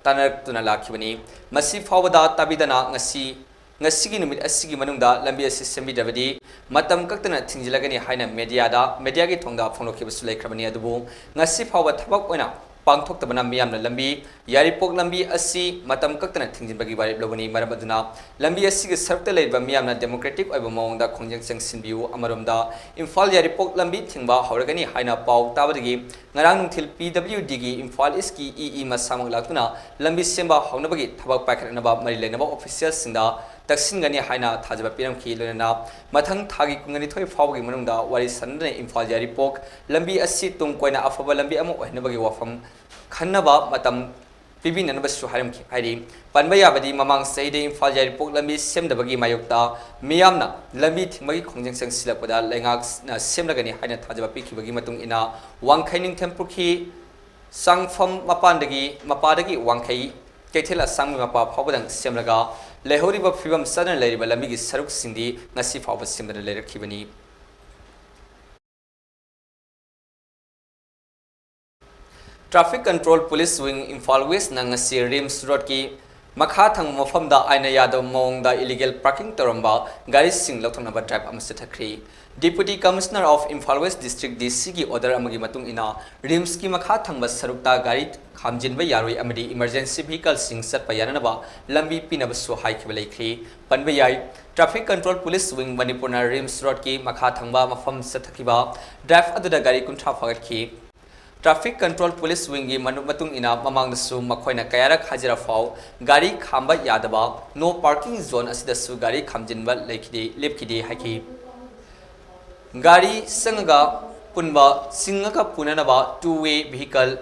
ꯇꯥꯟꯅꯔꯛꯇꯨꯅ ꯂꯥꯛꯈꯤꯕꯅꯤ꯫ ꯃꯁꯤ ꯐꯥꯎꯕꯗ ꯇꯥꯕꯤꯗꯅ ꯉꯁꯤ, ꯉꯁꯤꯒꯤ ꯅꯨꯃꯤꯠ ꯑꯁꯤꯒꯤ ꯃꯅꯨꯡꯗ ꯂꯝꯕꯤ ꯑꯁꯤ ꯁꯦꯝꯕꯤꯗ꯭ꯔꯕꯗꯤ ꯃꯇꯝ ꯀꯛꯇꯅ ꯊꯤꯡꯖꯤꯜꯂꯒꯅꯤ ꯍꯥꯏꯅ ꯃꯦꯗꯤꯌꯥꯗ, ꯃꯦꯗꯤꯌꯥꯒꯤ ꯊꯣꯡꯗ ꯐꯣꯡꯗꯣꯛꯈꯤꯕꯁꯨ ꯂꯩꯈ꯭ꯔꯕꯅꯤ꯫ ꯑꯗꯨꯕꯨ ꯉꯁꯤ ꯐꯥꯎꯕ ꯊꯕꯛ ꯑꯣꯏꯅ ꯄꯥꯡꯊꯣꯛꯇꯕꯅ ꯃꯤꯌꯥꯝꯅ ꯂꯝꯕꯤ, ꯌꯥꯏꯔꯤꯄꯣꯛ ꯂꯝꯕꯤ ꯑꯁꯤ ꯃꯇꯝ ꯀꯛꯇꯅ ꯊꯤꯡꯖꯤꯟꯕꯒꯤ ꯋꯥꯔꯦꯞ ꯂꯧꯕꯅꯤ꯫ ꯃꯔꯝ ꯑꯗꯨꯅ ꯂꯝꯕꯤ ꯑꯁꯤꯒꯤ ꯁꯔꯨꯛꯇ ꯂꯩꯔꯤꯕ ꯃꯤꯌꯥꯝꯅ democratic ꯑꯣꯏꯕ ꯃꯑꯣꯡꯗ ꯈꯣꯡꯖꯪ ꯆꯪꯁꯤꯟꯕꯤꯌꯨ꯫ ꯑꯃꯔꯣꯝꯗ ꯏꯝꯐꯥꯜ ꯌꯥꯏꯔꯤꯄꯣꯛ ꯂꯝꯕꯤ ꯊꯤꯡꯕ ꯍꯧꯔꯒꯅꯤ ꯍꯥꯏꯅ ꯄꯥꯎ ꯇꯥꯕꯗꯒꯤ ꯉꯔꯥꯡ ꯅꯨꯡꯊꯤꯜ P W Dꯒꯤ Imphal Eastꯀꯤ E E ꯃꯁꯥꯃꯛ ꯂꯥꯛꯇꯨꯅ ꯂꯝꯕꯤ ꯁꯦꯝꯕ ꯍꯧꯅꯕꯒꯤ ꯊꯕꯛ ꯄꯥꯏꯈꯠꯅꯕ ꯃꯔꯤ ꯂꯩꯅꯕ officialꯁꯤꯡꯗ ꯇꯛꯁꯤꯟꯒꯅꯤ ꯍꯥꯏꯅ ꯊꯥꯖꯕ ꯄꯤꯔꯝꯈꯤ꯫ ꯂꯣꯏꯅꯅ ꯃꯊꯪ ꯊꯥꯒꯤ ꯀꯨꯟꯒ ꯅꯤꯊꯣꯏ ꯐꯥꯎꯕꯒꯤ ꯃꯅꯨꯡꯗ ꯋꯥꯔꯤ ꯁꯥꯟꯅꯗꯨꯅ ꯏꯝꯐꯥꯜ ꯌꯥꯏꯔꯤꯄꯣꯛ ꯂꯝꯕꯤ ꯑꯁꯤ ꯇꯨꯡ ꯀꯣꯏꯅ ꯑꯐꯕ ꯂꯝꯕꯤ ꯑꯃ ꯑꯣꯏꯍꯟꯅꯕꯒꯤ ꯋꯥꯐꯝ ꯈꯟꯅꯕ ꯃꯇꯝ ꯄꯤꯕꯤꯅꯅꯕꯁꯨ ꯍꯥꯏꯔꯝꯈꯤ꯫ ꯍꯥꯏꯔꯤ꯫ ꯄꯟꯕ ꯌꯥꯕꯗꯤ ꯃꯃꯥꯡ ꯆꯍꯤꯗ ꯏꯝꯐꯥꯜ ꯌꯥꯏꯔꯤꯄꯣꯛ ꯂꯝꯕꯤ ꯁꯦꯝꯗꯕꯒꯤ ꯃꯥꯌꯣꯛꯇ ꯃꯤꯌꯥꯝꯅ ꯂꯝꯕꯤ ꯊꯤꯡꯕꯒꯤ ꯈꯣꯡꯖꯪ ꯆꯪꯁꯤꯜꯂꯛꯄꯗ ꯂꯩꯉꯥꯛꯅ ꯁꯦꯝꯂꯒꯅꯤ ꯍꯥꯏꯅ ꯊꯥꯖꯕ ꯄꯤꯈꯤꯕꯒꯤ ꯃꯇꯨꯡ ꯏꯟꯅ ꯋꯥꯡꯈꯩ ꯅꯤꯡꯊꯦꯝ ꯄꯨꯈ꯭ꯔꯤ ꯆꯪꯐꯝ ꯃꯄꯥꯟꯗꯒꯤ, ꯃꯄꯥꯗꯒꯤ ꯋꯥꯡꯈꯩ ꯀꯩꯊꯦꯜ ꯑꯁꯥꯡꯕꯒꯤ ꯃꯄꯥ ꯐꯥꯎꯕꯗꯪ ꯁꯦꯝꯂꯒ ꯂꯩꯍꯧꯔꯤꯕ ꯐꯤꯕꯝ ꯆꯥꯗꯅ ꯂꯩꯔꯤꯕ ꯂꯝꯕꯤꯒꯤ ꯁꯔꯨꯛꯁꯤꯡꯗꯤ ꯉꯁꯤ ꯐꯥꯎꯕ ꯁꯦꯝꯗꯅ ꯂꯩꯔꯛꯈꯤꯕꯅꯤ꯫ Traffic Control Police Wing Imphal Westꯅ ꯉꯁꯤ RIMS Roadꯀꯤ ꯃꯈꯥ ꯊꯪꯕ ꯃꯐꯝꯗ ꯑꯥꯏꯟꯅ ꯌꯥꯗꯕ ꯃꯑꯣꯡꯗ illegal parking ꯇꯧꯔꯝꯕ ꯒꯥꯔꯤꯁꯤꯡ ꯂꯧꯊꯣꯛꯅꯕ drive ꯑꯃ ꯆꯠꯊꯈ꯭ꯔꯤ꯫ Deputy Commissioner of Imphal West District, DCꯒꯤ order ꯑꯃꯒꯤ ꯃꯇꯨꯡ ꯏꯟꯅ RIMSꯀꯤ ꯃꯈꯥ ꯊꯪꯕ ꯁꯔꯨꯛꯇ ꯒꯥꯔꯤ ꯈꯥꯝꯖꯤꯟꯕ ꯌꯥꯔꯣꯏ ꯑꯃꯗꯤ emergency vehicleꯁꯤꯡ ꯆꯠꯄ ꯌꯥꯅꯅꯕ ꯂꯝꯕꯤ ꯄꯤꯅꯕꯁꯨ ꯍꯥꯏꯈꯤꯕ ꯂꯩꯈ꯭ꯔꯤ꯫ ꯄꯟꯕ ꯌꯥꯏ, Traffic Control Police Wing ꯃꯅꯤꯄꯨꯔꯅ RIMS Roadꯀꯤ ꯃꯈꯥ ꯊꯪꯕ ꯃꯐꯝ ꯆꯠꯊꯈꯤꯕ drive ꯑꯗꯨꯗ ꯒꯥꯔꯤ ꯀꯨꯟꯊ꯭ꯔꯥ ꯐꯥꯒꯠꯈꯤ꯫ Traffic Control Police Wingꯒꯤ ꯃꯅꯨ-, ꯃꯇꯨꯡ ꯏꯟꯅ ꯃꯃꯥꯡꯗꯁꯨ ꯃꯈꯣꯏꯅ ꯀꯌꯥꯔꯛ ꯍꯥꯏꯖꯔꯐꯥꯎ ꯒꯥꯔꯤ ꯈꯥꯝꯕ ꯌꯥꯗꯕ no parking zone ꯑꯁꯤꯗꯁꯨ ꯒꯥꯔꯤ ꯈꯥꯝꯖꯤꯟꯕ ꯂꯩꯈꯤꯗꯦ, ꯂꯦꯞꯈꯤꯗꯦ ꯍꯥꯏꯈꯤ꯫ ꯒꯥꯔꯤ ꯆꯪꯉꯒ ꯄꯨꯟꯕ, ꯆꯤꯡꯉꯒ ꯄꯨꯅꯅꯕ two way vehicle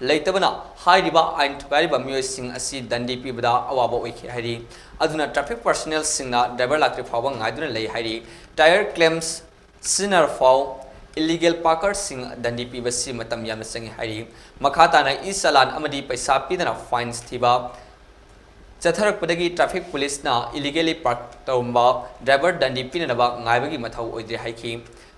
ꯂꯩꯇꯕꯅ ꯍꯥꯏꯔꯤꯕ ꯑꯥꯏꯟ ꯊꯨꯒꯥꯏꯔꯤꯕ ꯃꯤꯑꯣꯏꯁꯤꯡ ꯑꯁꯤ ꯗꯟꯗꯤ ꯄꯤꯕꯗ ꯑꯋꯥꯕ ꯑꯣꯏꯈꯤ ꯍꯥꯏꯔꯤ꯫ ꯑꯗꯨꯅ traffic personnelꯁꯤꯡꯅ driver ꯂꯥꯛꯇ꯭ꯔꯤ ꯐꯥꯎꯕ ꯉꯥꯏꯗꯨꯅ ꯂꯩ ꯍꯥꯏꯔꯤ꯫ Tire clamps ꯁꯤꯖꯤꯟꯅꯔꯐꯥꯎ illegal parkerꯁꯤꯡ ꯗꯟꯗꯤ ꯄꯤꯕꯁꯤ ꯃꯇꯝ ꯌꯥꯝꯅ ꯆꯪꯏ ꯍꯥꯏꯔꯤ꯫ ꯃꯈꯥ ꯇꯥꯅ e-challan ꯑꯃꯗꯤ ꯄꯩꯁꯥ ꯄꯤꯗꯅ fines ꯊꯤꯕ ꯆꯠꯊꯔꯛꯄꯗꯒꯤ traffic policeꯅ illegally park ꯇꯧꯔꯝꯕ driver ꯗꯟꯗꯤ ꯄꯤꯅꯅꯕ ꯉꯥꯏꯕꯒꯤ ꯃꯊꯧ ꯑꯣꯏꯗ꯭ꯔꯦ ꯍꯥꯏꯈꯤ꯫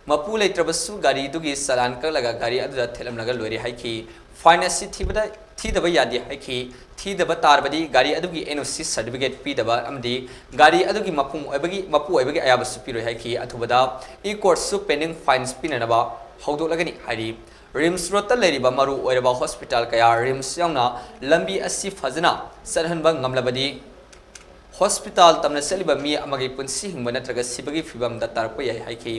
ꯃꯄꯨ ꯂꯩꯇ꯭ꯔꯕꯁꯨ ꯒꯥꯔꯤꯗꯨꯒꯤ challan ꯀꯛꯂꯒ ꯒꯥꯔꯤ ꯑꯗꯨꯗ ꯊꯦꯠꯂꯝꯂꯒ ꯂꯣꯏꯔꯦ ꯍꯥꯏꯈꯤ꯫ Fine ꯑꯁꯤ ꯊꯤꯕꯗ, ꯊꯤꯗꯕ ꯌꯥꯗꯦ ꯍꯥꯏꯈꯤ꯫ ꯊꯤꯗꯕ ꯇꯥꯔꯕꯗꯤ ꯒꯥꯔꯤ ꯑꯗꯨꯒꯤ N O C certificate ꯄꯤꯗꯕ ꯑꯃꯗꯤ ꯒꯥꯔꯤ ꯑꯗꯨꯒꯤ ꯃꯄꯨꯡ ꯑꯣꯏꯕꯒꯤ, ꯃꯄꯨ ꯑꯣꯏꯕꯒꯤ ꯑꯌꯥꯕꯁꯨ ꯄꯤꯔꯣꯏ ꯍꯥꯏꯈꯤ꯫ ꯑꯊꯨꯕꯗ e-courtꯁꯨ pending fines ꯄꯤꯅꯅꯕ ꯍꯧꯗꯣꯛꯂꯒꯅꯤ ꯍꯥꯏꯔꯤ꯫ ꯔꯤꯝꯁ ꯔꯣꯗꯇ ꯂꯩꯔꯤꯕ ꯃꯔꯨ ꯑꯣꯏꯔꯕ ꯍꯣꯁꯄꯤꯇꯥꯜ ꯀꯌꯥ ꯔꯤꯝꯁ ꯌꯥꯎꯅ ꯂꯝꯕꯤ ꯑꯁꯤ ꯐꯖꯅ ꯆꯠꯍꯟꯕ ꯉꯝꯂꯕꯗꯤ ꯍꯣꯁꯄꯤꯇꯥꯜ ꯇꯝꯅ ꯆꯠꯂꯤꯕ ꯃꯤ ꯑꯃꯒꯤ ꯄꯨꯟꯁꯤ ꯍꯤꯡꯕ ꯅꯠꯇ꯭ꯔꯒ ꯁꯤꯕꯒꯤ ꯐꯤꯚꯝꯗ ꯇꯥꯔꯛꯄ ꯌꯥꯏ ꯍꯥꯏꯈꯤ꯫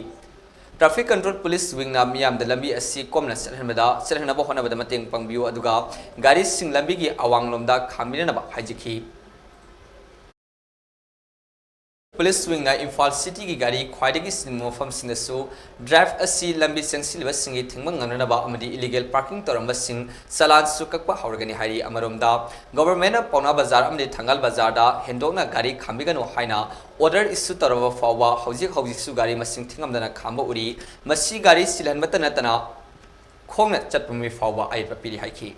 Traffic Control Police Wingꯅ ꯃꯤꯌꯥꯝꯗ ꯂꯝꯕꯤ ꯑꯁꯤ ꯀꯣꯝꯅ ꯆꯠꯍꯟꯕꯗ, ꯆꯠꯍꯟꯅꯕ ꯍꯣꯠꯅꯕꯗ ꯃꯇꯦꯡ ꯄꯥꯡꯕꯤꯌꯨ, ꯑꯗꯨꯒ ꯒꯥꯔꯤꯁꯤꯡ ꯂꯝꯕꯤꯒꯤ ꯑꯋꯥꯡꯂꯣꯝꯗ ꯈꯥꯝꯕꯤꯅꯅꯕ ꯍꯥꯏꯖꯈꯤ꯫ Police Wingꯅ ꯏꯝꯐꯥꯜ ꯁꯤꯇꯤꯒꯤ ꯒꯥꯔꯤ ꯈ꯭ꯋꯥꯏꯗꯒꯤ ꯆꯤꯟꯕ ꯃꯐꯝꯁꯤꯡꯗꯁꯨ ꯗ꯭ꯔꯥꯏꯚ ꯑꯁꯤ ꯂꯝꯕꯤ ꯆꯪꯁꯤꯜꯂꯤꯕꯁꯤꯡꯒꯤ ꯊꯤꯡꯕ ꯉꯝꯅꯅꯕ ꯑꯃꯗꯤ ꯏꯂꯤꯒꯦꯜ ꯄꯥꯔꯀꯤꯡ ꯇꯧꯔꯝꯕꯁꯤꯡ ꯆꯂꯥꯟꯁꯨ ꯀꯛꯄ ꯍꯧꯔꯒꯅꯤ ꯍꯥꯏꯔꯤ꯫ ꯑꯃꯔꯣꯝꯗ, ꯒꯣꯚꯔꯟꯃꯦꯟꯠꯅ ꯄꯥꯎꯅꯥ ꯕꯖꯥꯔ ꯑꯃꯗꯤ ꯊꯪꯒꯥꯜ ꯕꯖꯥꯔꯗ ꯍꯦꯟꯗꯣꯛꯅ ꯒꯥꯔꯤ ꯈꯥꯝꯕꯤꯒꯅꯨ ꯍꯥꯏꯅ ꯑꯣꯔꯗꯔ ꯏꯁꯨ ꯇꯧꯔꯕ ꯐꯥꯎꯕ ꯍꯧꯖꯤꯛ ꯍꯧꯖꯤꯛꯁꯨ ꯒꯥꯔꯤ ꯃꯁꯤꯡ ꯊꯤꯉꯝꯗꯅ ꯈꯥꯝꯕ ꯎꯔꯤ꯫ ꯃꯁꯤ ꯒꯥꯔꯤ ꯆꯤꯜꯍꯟꯕꯇ ꯅꯠꯇꯅ ꯈꯣꯡꯅ ꯆꯠꯄ ꯃꯤ ꯐꯥꯎꯕ ꯑꯌꯦꯠꯄ ꯄꯤꯔꯤ ꯍꯥꯏꯈꯤ꯫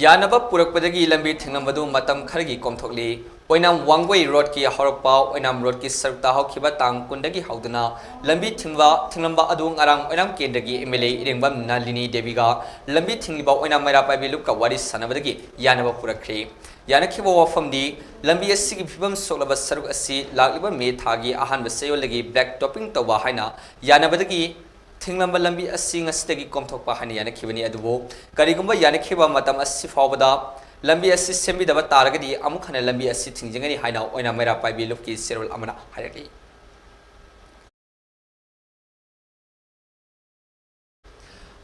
ꯌꯥꯅꯕ ꯄꯨꯔꯛꯄꯗꯒꯤ ꯂꯝꯕꯤ ꯊꯤꯡꯂꯝꯕꯗꯨ ꯃꯇꯝ ꯈꯔꯒꯤ ꯀꯣꯝꯊꯣꯛꯂꯤ꯫ ꯑꯣꯏꯅꯥꯝ ꯋꯥꯡꯒꯣꯏ ꯔꯣꯗꯀꯤ ꯍꯧꯔꯛꯄ ꯑꯣꯏꯅꯥꯝ ꯔꯣꯗꯀꯤ ꯁꯔꯨꯛꯇ ꯍꯧꯈꯤꯕ ꯇꯥꯡ ꯀꯨꯟꯗꯒꯤ ꯍꯧꯗꯨꯅ ꯂꯝꯕꯤ ꯊꯤꯡꯕ, ꯊꯤꯡꯂꯝꯕ ꯑꯗꯨ ꯉꯔꯥꯡ ꯑꯣꯏꯅꯥꯝ ꯀꯦꯟꯗ꯭ꯔꯒꯤ ꯑꯦꯝ ꯑꯦꯜ ꯑꯦ ꯏꯔꯦꯡꯕꯝ ꯅꯂꯤꯅꯤ ꯗꯦꯕꯤꯒ ꯂꯝꯕꯤ ꯊꯤꯡꯂꯤꯕ ꯑꯣꯏꯅꯥꯝ ꯃꯩꯔꯥ ꯄꯥꯏꯕꯤ ꯂꯨꯞꯀ ꯋꯥꯔꯤ ꯁꯥꯟꯅꯕꯗꯒꯤ ꯌꯥꯅꯕ ꯄꯨꯔꯛꯈ꯭ꯔꯦ꯫ ꯌꯥꯅꯈꯤꯕ ꯋꯥꯐꯝꯗꯤ ꯂꯝꯕꯤ ꯑꯁꯤꯒꯤ ꯐꯤꯕꯝ ꯁꯣꯛꯂꯕ ꯁꯔꯨꯛ ꯑꯁꯤ ꯂꯥꯛꯂꯤꯕ ꯃꯦ ꯊꯥꯒꯤ ꯑꯍꯥꯟꯕ ꯆꯌꯣꯜꯗꯒꯤ ꯕ꯭ꯂꯦꯛ ꯇꯣꯞꯄꯤꯡ ꯇꯧꯕ ꯍꯥꯏꯅ ꯌꯥꯅꯕꯗꯒꯤ ꯊꯤꯡꯂꯝꯕ ꯂꯝꯕꯤ ꯑꯁꯤ ꯉꯁꯤꯗꯒꯤ ꯀꯣꯝꯊꯣꯛꯄ ꯍꯥꯏꯅ ꯌꯥꯅꯈꯤꯕꯅꯤ꯫ ꯑꯗꯨꯕꯨ ꯀꯔꯤꯒꯨꯝꯕ ꯌꯥꯅꯈꯤꯕ ꯃꯇꯝ ꯑꯁꯤ ꯐꯥꯎꯕꯗ ꯂꯝꯕꯤ ꯑꯁꯤ ꯁꯦꯝꯕꯤꯗꯕ ꯇꯥꯔꯒꯗꯤ ꯑꯃꯨꯛ ꯍꯟꯅ ꯂꯝꯕꯤ ꯑꯁꯤ ꯊꯤꯡꯖꯤꯟꯒꯅꯤ ꯍꯥꯏꯅ ꯑꯣꯏꯅꯥꯝ ꯃꯩꯔꯥ ꯄꯥꯏꯕꯤ ꯂꯨꯞꯀꯤ ꯆꯦꯔꯣꯜ ꯑꯃꯅ ꯍꯥꯏꯔꯛꯂꯤ꯫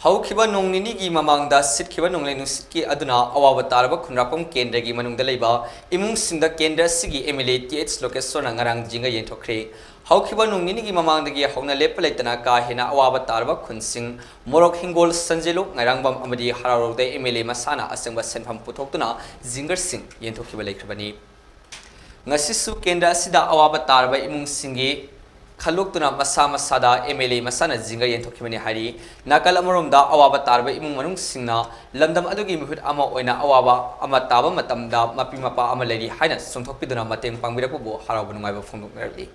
ꯍꯧꯈꯤꯕ ꯅꯣꯡ ꯅꯤꯅꯤꯒꯤ ꯃꯃꯥꯡꯗ ꯁꯤꯠꯈꯤꯕ ꯅꯣꯡꯂꯩ ꯅꯨꯡꯁꯤꯠꯀꯤ ꯑꯗꯨꯅ ꯑꯋꯥꯕ ꯇꯥꯔꯕ ꯈꯨꯟꯗ꯭ꯔꯥꯛꯄꯝ ꯀꯦꯟꯗ꯭ꯔꯒꯤ ꯃꯅꯨꯡꯗ ꯂꯩꯕ ꯏꯃꯨꯡꯁꯤꯡꯗ ꯀꯦꯟꯗ꯭ꯔ ꯑꯁꯤꯒꯤ M L A T H ꯂꯣꯀꯦꯁ꯭ꯋꯔꯅ ꯉꯔꯥꯡ ꯖꯤꯡꯒ ꯌꯦꯟꯊꯣꯛꯈ꯭ꯔꯦ꯫ ꯍꯧꯈꯤꯕ ꯅꯣꯡ ꯅꯤꯅꯤꯒꯤ ꯃꯃꯥꯡꯗꯒꯤ ꯍꯧꯅ ꯂꯦꯞꯄ ꯂꯩꯇꯅ ꯀꯥ ꯍꯦꯟꯅ ꯑꯋꯥꯕ ꯇꯥꯔꯕ ꯈꯨꯟꯁꯤꯡ ꯃꯣꯔꯣꯛ ꯍꯤꯡꯒꯣꯜ, ꯁꯟꯖꯦꯂꯨ, ꯉꯥꯏꯔꯥꯡꯕꯝ ꯑꯃꯗꯤ ꯍꯔꯥꯎꯔꯧꯗ ꯑꯦꯝ ꯑꯦꯜ ꯑꯦ ꯃꯁꯥꯅ ꯑꯆꯪꯕ ꯁꯦꯟꯐꯝ ꯄꯨꯊꯣꯛꯇꯨꯅ ꯖꯤꯡꯒꯔꯁꯤꯡ ꯌꯦꯟꯊꯣꯛꯈꯤꯕ ꯂꯩꯈ꯭ꯔꯕꯅꯤ꯫ ꯉꯁꯤꯁꯨ ꯀꯦꯟꯗ꯭ꯔ ꯑꯁꯤꯗ ꯑꯋꯥꯕ ꯇꯥꯔꯕ ꯏꯃꯨꯡꯁꯤꯡꯒꯤ ꯈꯜꯂꯣꯛꯇꯨꯅ ꯃꯁꯥ ꯃꯁꯥꯗ ꯑꯦꯝ ꯑꯦꯜ ꯑꯦ ꯃꯁꯥꯅ ꯖꯤꯡꯒ ꯌꯦꯟꯊꯣꯛꯈꯤꯕꯅꯤ ꯍꯥꯏꯔꯤ꯫ ꯅꯥꯀꯜ ꯑꯃꯔꯣꯝꯗ ꯑꯋꯥꯕ ꯇꯥꯔꯕ ꯏꯃꯨꯡ ꯃꯅꯨꯡꯁꯤꯡꯅ ꯂꯝꯗꯝ ꯑꯗꯨꯒꯤ ꯃꯤꯍꯨꯠ ꯑꯃ ꯑꯣꯏꯅ ꯑꯋꯥꯕ ꯑꯃ ꯇꯥꯕ ꯃꯇꯝꯗ ꯃꯄꯤ ꯃꯄꯥ ꯑꯃ ꯂꯩꯔꯤ ꯍꯥꯏꯅ ꯆꯣꯡꯊꯣꯛꯄꯤꯗꯨꯅ ꯃꯇꯦꯡ ꯄꯥꯡꯕꯤꯔꯛꯄꯕꯨ ꯍꯔꯥꯎꯕ ꯅꯨꯡꯉꯥꯏꯕ ꯐꯣꯡꯗꯣꯛꯅꯔꯛꯂꯤ꯫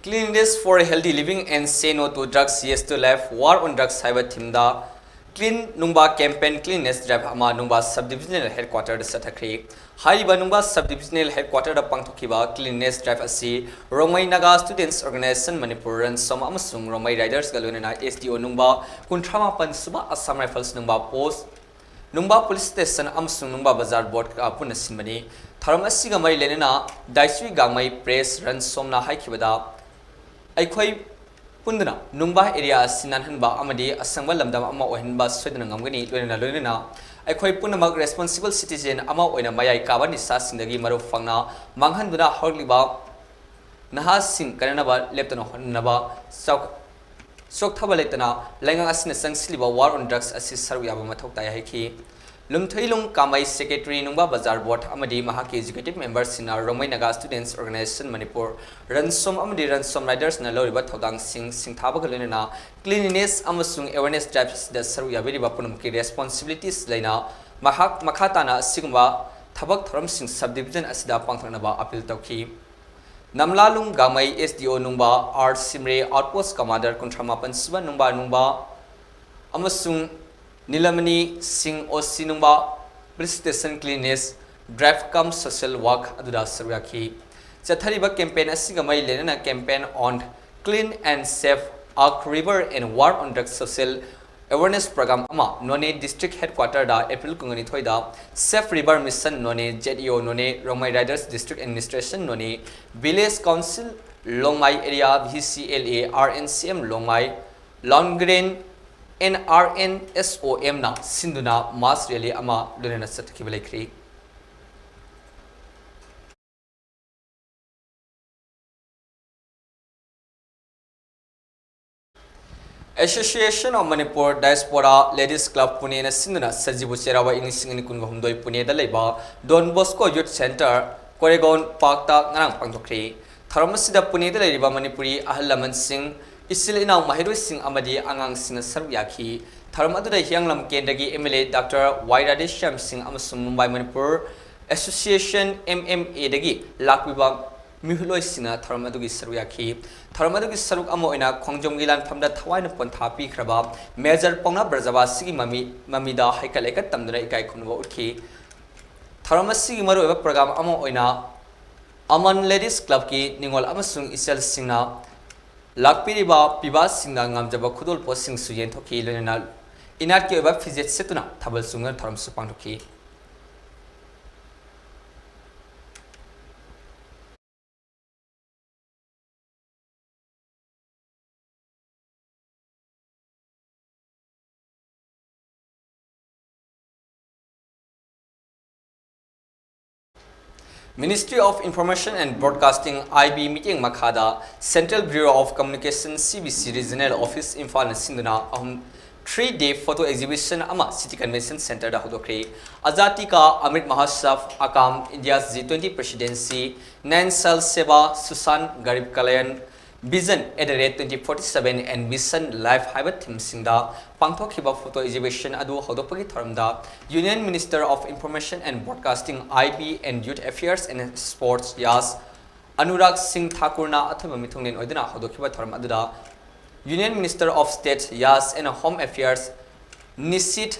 Cleanliness for healthy living and say no to drugs, yes to life, war on drugs ꯍꯥꯏꯕ ꯊꯤꯝꯗ Clean ꯅꯨꯡꯕꯥ campaign, cleanliness drive ꯑꯃ ꯅꯨꯡꯕꯥ sub divisional headquarter ꯗ ꯆꯠꯊꯈ꯭ꯔꯤ꯫ ꯍꯥꯏꯔꯤꯕ ꯅꯨꯡꯕꯥ sub divisional headquarter ꯗ ꯄꯥꯡꯊꯣꯛꯈꯤꯕ cleanliness drive ꯑꯁꯤ Rongmei Naga Students Organisation Manipur, ꯔꯟꯁꯣꯝ ꯑꯃꯁꯨꯡ Rongmei Riders ꯒ ꯂꯣꯏꯅꯅ S D O ꯅꯨꯡꯕꯥ ꯀꯨꯟꯊ꯭ꯔꯥ ꯃꯥꯄꯟ ꯁꯨꯕ Assam Rifles ꯅꯨꯡꯕꯥ post, ꯅꯨꯡꯕꯥ police station ꯑꯃꯁꯨꯡ ꯅꯨꯡꯕꯥ ꯕꯖꯥꯔ board ꯀ ꯄꯨꯟꯅ ꯁꯤꯟꯕꯅꯤ꯫ ꯊꯧꯔꯝ ꯑꯁꯤꯒ ꯃꯔꯤ ꯂꯩꯅꯅ ꯗꯥꯏꯁꯨꯏ ꯒꯥꯡꯃꯩ press, ꯔꯟꯁꯣꯝꯅ ꯍꯥꯏꯈꯤꯕꯗ, ꯑꯩꯈꯣꯏ ꯄꯨꯟꯗꯨꯅ ꯅꯨꯡꯕꯥ area ꯑꯁꯤ ꯅꯥꯟꯍꯟꯕ ꯑꯃꯗꯤ ꯑꯁꯪꯕ ꯂꯝꯗꯝ ꯑꯃ ꯑꯣꯏꯍꯟꯕ ꯁꯣꯏꯗꯅ ꯉꯝꯒꯅꯤ꯫ ꯂꯣꯏꯅꯅ ꯂꯣꯏꯅꯅ ꯑꯩꯈꯣꯏ ꯄꯨꯝꯅꯃꯛ responsible citizen ꯑꯃ ꯑꯣꯏꯅ ꯃꯌꯥꯏ ꯀꯥꯕ ꯅꯤꯁꯥꯁꯤꯡꯗꯒꯤ ꯃꯔꯨ ꯐꯪꯅ ꯃꯥꯡꯍꯟꯗꯨꯅ ꯍꯧꯔꯛꯂꯤꯕ ꯅꯍꯥꯁꯤꯡ ꯀꯟꯅꯅꯕ ꯂꯦꯞꯇꯅ ꯍꯣꯠꯅꯅꯕ ꯆꯥꯎ-, ꯆꯣꯛꯊꯕ ꯂꯩꯇꯅ ꯂꯩꯉꯥꯛ ꯑꯁꯤꯅ ꯆꯪꯁꯤꯜꯂꯤꯕ war on drugs ꯑꯁꯤ ꯁꯔꯨꯛ ꯌꯥꯕ ꯃꯊꯧ ꯇꯥꯏ ꯍꯥꯏꯈꯤ꯫ ꯂꯨꯝꯊꯣꯏꯂꯨꯡ ꯀꯥꯃꯩ, secretary, ꯅꯨꯡꯕꯥ ꯕꯖꯥꯔ board ꯑꯃꯗꯤ ꯃꯍꯥꯛꯀꯤ executive member ꯁꯤꯡꯅ Rongmei Naga Students Organisation Manipur, ꯔꯟꯁꯣꯝ ꯑꯃꯗꯤ ꯔꯟꯁꯣꯝ Riders ꯅ ꯂꯧꯔꯤꯕ ꯊꯧꯗꯥꯡꯁꯤꯡ ꯁꯤꯡꯊꯥꯕꯒ ꯂꯣꯏꯅꯅ cleanliness ꯑꯃꯁꯨꯡ awareness drive ꯑꯁꯤꯗ ꯁꯔꯨꯛ ꯌꯥꯕꯤꯔꯤꯕ ꯄꯨꯝꯅꯃꯛꯀꯤ responsibilities ꯂꯩꯅ ꯃꯍꯥꯛ ꯃꯈꯥ ꯇꯥꯅ ꯑꯁꯤꯒꯨꯝꯕ ꯊꯕꯛ ꯊꯧꯔꯝꯁꯤꯡ sub division ꯑꯁꯤꯗ ꯄꯥꯡꯊꯣꯛꯅꯕ appeal ꯇꯧꯈꯤ꯫ ꯅꯝꯂꯥꯂꯨꯡ ꯒꯥꯃꯩ, S D O ꯅꯨꯡꯕꯥ, R ꯁꯤꯝꯔꯦ, outpost commander ꯀꯨꯟꯊ꯭ꯔꯥ ꯃꯥꯄꯟ ꯁꯨꯕ ꯅꯨꯡꯕꯥ, ꯅꯨꯡꯕꯥ ꯑꯃꯁꯨꯡ ꯅꯤꯂꯃꯅꯤ ꯁꯤꯡ, O C ꯅꯨꯡꯕꯥ, police station cleanliness drive cum social walk ꯑꯗꯨꯗ ꯁꯔꯨꯛ ꯌꯥꯈꯤ꯫ ꯆꯠꯊꯔꯤꯕ campaign ꯑꯁꯤꯒ ꯃꯔꯤ ꯂꯩꯅꯅ campaign on clean and safe Ak River and war on drugs social awareness program ꯑꯃ ꯅꯣꯅꯦ district headquarter the April ꯀꯨꯟꯅꯤꯊꯣꯏꯗ Safe River Mission Noney, Z E O Noney, Rongmei Riders, District Administration Noney, Village Council ꯂꯣꯡꯃꯥꯏ area, V C L A, R N C M ꯂꯣꯡꯃꯥꯏ, Laundgren, N R N S O M ꯅ ꯁꯤꯟꯗꯨꯅ mass rally ꯑꯃ ꯂꯣꯏꯅꯅ ꯆꯠꯊꯈꯤꯕ ꯂꯩꯈ꯭ꯔꯤ꯫ Association of Manipur Diaspora Ladies Club ꯄꯨꯅꯦꯅ ꯁꯤꯟꯗꯨꯅ ꯁꯖꯤꯕꯨ ꯆꯩꯔꯥꯎꯕ ꯏꯪ ꯂꯤꯁꯤꯡ ꯑꯅꯤ ꯀꯨꯟꯒ ꯍꯨꯝꯗꯣꯏ ꯄꯨꯅꯦꯗ ꯂꯩꯕ Don Bosco Youth Centre, ꯀꯣꯔꯦꯒꯣꯟ ꯄꯥꯔꯛꯇ ꯉꯔꯥꯡ ꯄꯥꯡꯊꯣꯛꯈ꯭ꯔꯦ꯫ ꯊꯧꯔꯝ ꯑꯁꯤꯗ ꯄꯨꯅꯦꯗ ꯂꯩꯔꯤꯕ ꯃꯅꯤꯄꯨꯔꯤ ꯑꯍꯜ ꯂꯃꯟꯁꯤꯡ, ꯏꯆꯤꯜ ꯏꯅꯥꯎ ꯃꯍꯩꯔꯣꯏꯁꯤꯡ ꯑꯃꯗꯤ ꯑꯉꯥꯡꯁꯤꯡꯅ ꯁꯔꯨꯛ ꯌꯥꯈꯤ꯫ ꯊꯧꯔꯝ ꯑꯗꯨꯗ ꯍꯤꯌꯥꯡꯂꯝ ꯀꯦꯟꯗ꯭ꯔꯒꯤ M L A Doctor Y Radheshyam ꯁꯤꯡ ꯑꯃꯁꯨꯡ Mumbai Manipur Association, M M A ꯗꯒꯤ ꯂꯥꯛꯄꯤꯕ ꯃꯤꯍꯨꯠꯂꯣꯏꯁꯤꯡꯅ ꯊꯧꯔꯝ ꯑꯗꯨꯒꯤ ꯁꯔꯨꯛ ꯌꯥꯈꯤ꯫ ꯊꯧꯔꯝ ꯑꯗꯨꯒꯤ ꯁꯔꯨꯛ ꯑꯃ ꯑꯣꯏꯅ ꯈꯣꯡꯖꯣꯝꯒꯤ ꯂꯥꯟꯐꯝꯗ ꯊꯋꯥꯏꯅ ꯄꯣꯟꯊꯥ ꯄꯤꯈ꯭ꯔꯕ ꯃꯦꯖꯔ ꯄꯥꯎꯅꯥ ꯕ꯭ꯔꯖꯕꯥꯁꯤꯒꯤ ꯃꯃꯤ, ꯃꯃꯤꯗ ꯍꯩꯀꯠ ꯂꯩꯀꯠ ꯇꯝꯗꯨꯅ ꯏꯀꯥꯏ ꯈꯨꯝꯅꯕ ꯎꯠꯈꯤ꯫ ꯊꯧꯔꯝ ꯑꯁꯤꯒꯤ ꯃꯔꯨꯑꯣꯏꯕ ꯄ꯭ꯔꯣꯒ꯭ꯔꯥꯝ ꯑꯃ ꯑꯣꯏꯅ ꯑꯃꯟ ꯂꯦꯗꯤꯁ ꯀ꯭ꯂꯕꯀꯤ ꯅꯤꯉꯣꯜ ꯑꯃꯁꯨꯡ ꯏꯆꯜꯁꯤꯡꯅ ꯂꯥꯛꯄꯤꯔꯤꯕ ꯄꯤꯕꯥꯁꯤꯡꯗ ꯉꯝꯖꯕ ꯈꯨꯗꯣꯜꯄꯣꯠꯁꯤꯡꯁꯨ ꯌꯦꯟꯊꯣꯛꯈꯤ, ꯂꯣꯏꯅꯅ ꯏꯅꯥꯠꯀꯤ ꯑꯣꯏꯕ ꯐꯤꯖꯦꯠ ꯁꯦꯠꯇꯨꯅ ꯊꯥꯕꯜ ꯆꯣꯡꯗꯨꯅ ꯊꯧꯔꯝꯁꯨ ꯄꯥꯡꯊꯣꯛꯈꯤ꯫ Ministry of Information and Broadcasting, I B, ꯃꯤꯠꯌꯦꯡ ꯃꯈꯥꯗ Central Bureau of Communication, C B C, Regional Office, ꯏꯝꯐꯥꯜꯅ ꯁꯤꯟꯗꯨꯅ ꯑꯍꯨꯝ, three day photo exhibition ꯑꯃ City Convention Centreꯗ ꯍꯧꯗꯣꯛꯈ꯭ꯔꯦ꯫ Azadi Ka Amrit Mahotsav, Akam, India's G twenty Presidency, Nine Saal Seva, Sushan Garib Kalyan, Vision at the rate twenty forty-seven and Mission Life ꯍꯥꯏꯕ themeꯁꯤꯡꯗ ꯄꯥꯡꯊꯣꯛꯈꯤꯕ photo exhibition ꯑꯗꯨ ꯍꯧꯗꯣꯛꯄꯒꯤ ꯊꯧꯔꯝꯗ Union Minister of Information and Broadcasting, I B and Youth Affairs and Sports, YAS, Anurag Singh Thakurꯅ ꯑꯊꯣꯏꯕ ꯃꯤꯊꯨꯡꯂꯦꯟ ꯑꯣꯏꯗꯨꯅ ꯍꯧꯗꯣꯛꯈꯤꯕ ꯊꯧꯔꯝ ꯑꯗꯨꯗ Union Minister of State, YAS and Home Affairs, Nishit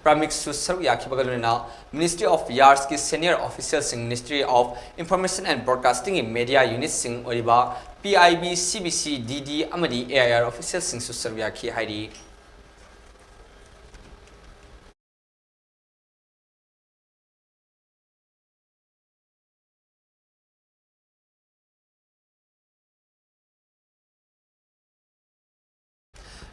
Pramiksu ꯁꯔꯨꯛ ꯌꯥꯈꯤꯕꯒ ꯂꯣꯏꯅꯅ Ministry of YASꯀꯤ senior officialꯁꯤꯡ, Ministry of Information and Broadcastingꯒꯤ media unitꯁꯤꯡ ꯑꯣꯏꯔꯤꯕ P I B, C B C, D D ꯑꯃꯗꯤ A I R officialꯁꯤꯡꯁꯨ ꯁꯔꯨꯛ ꯌꯥꯈꯤ ꯍꯥꯏꯔꯤ꯫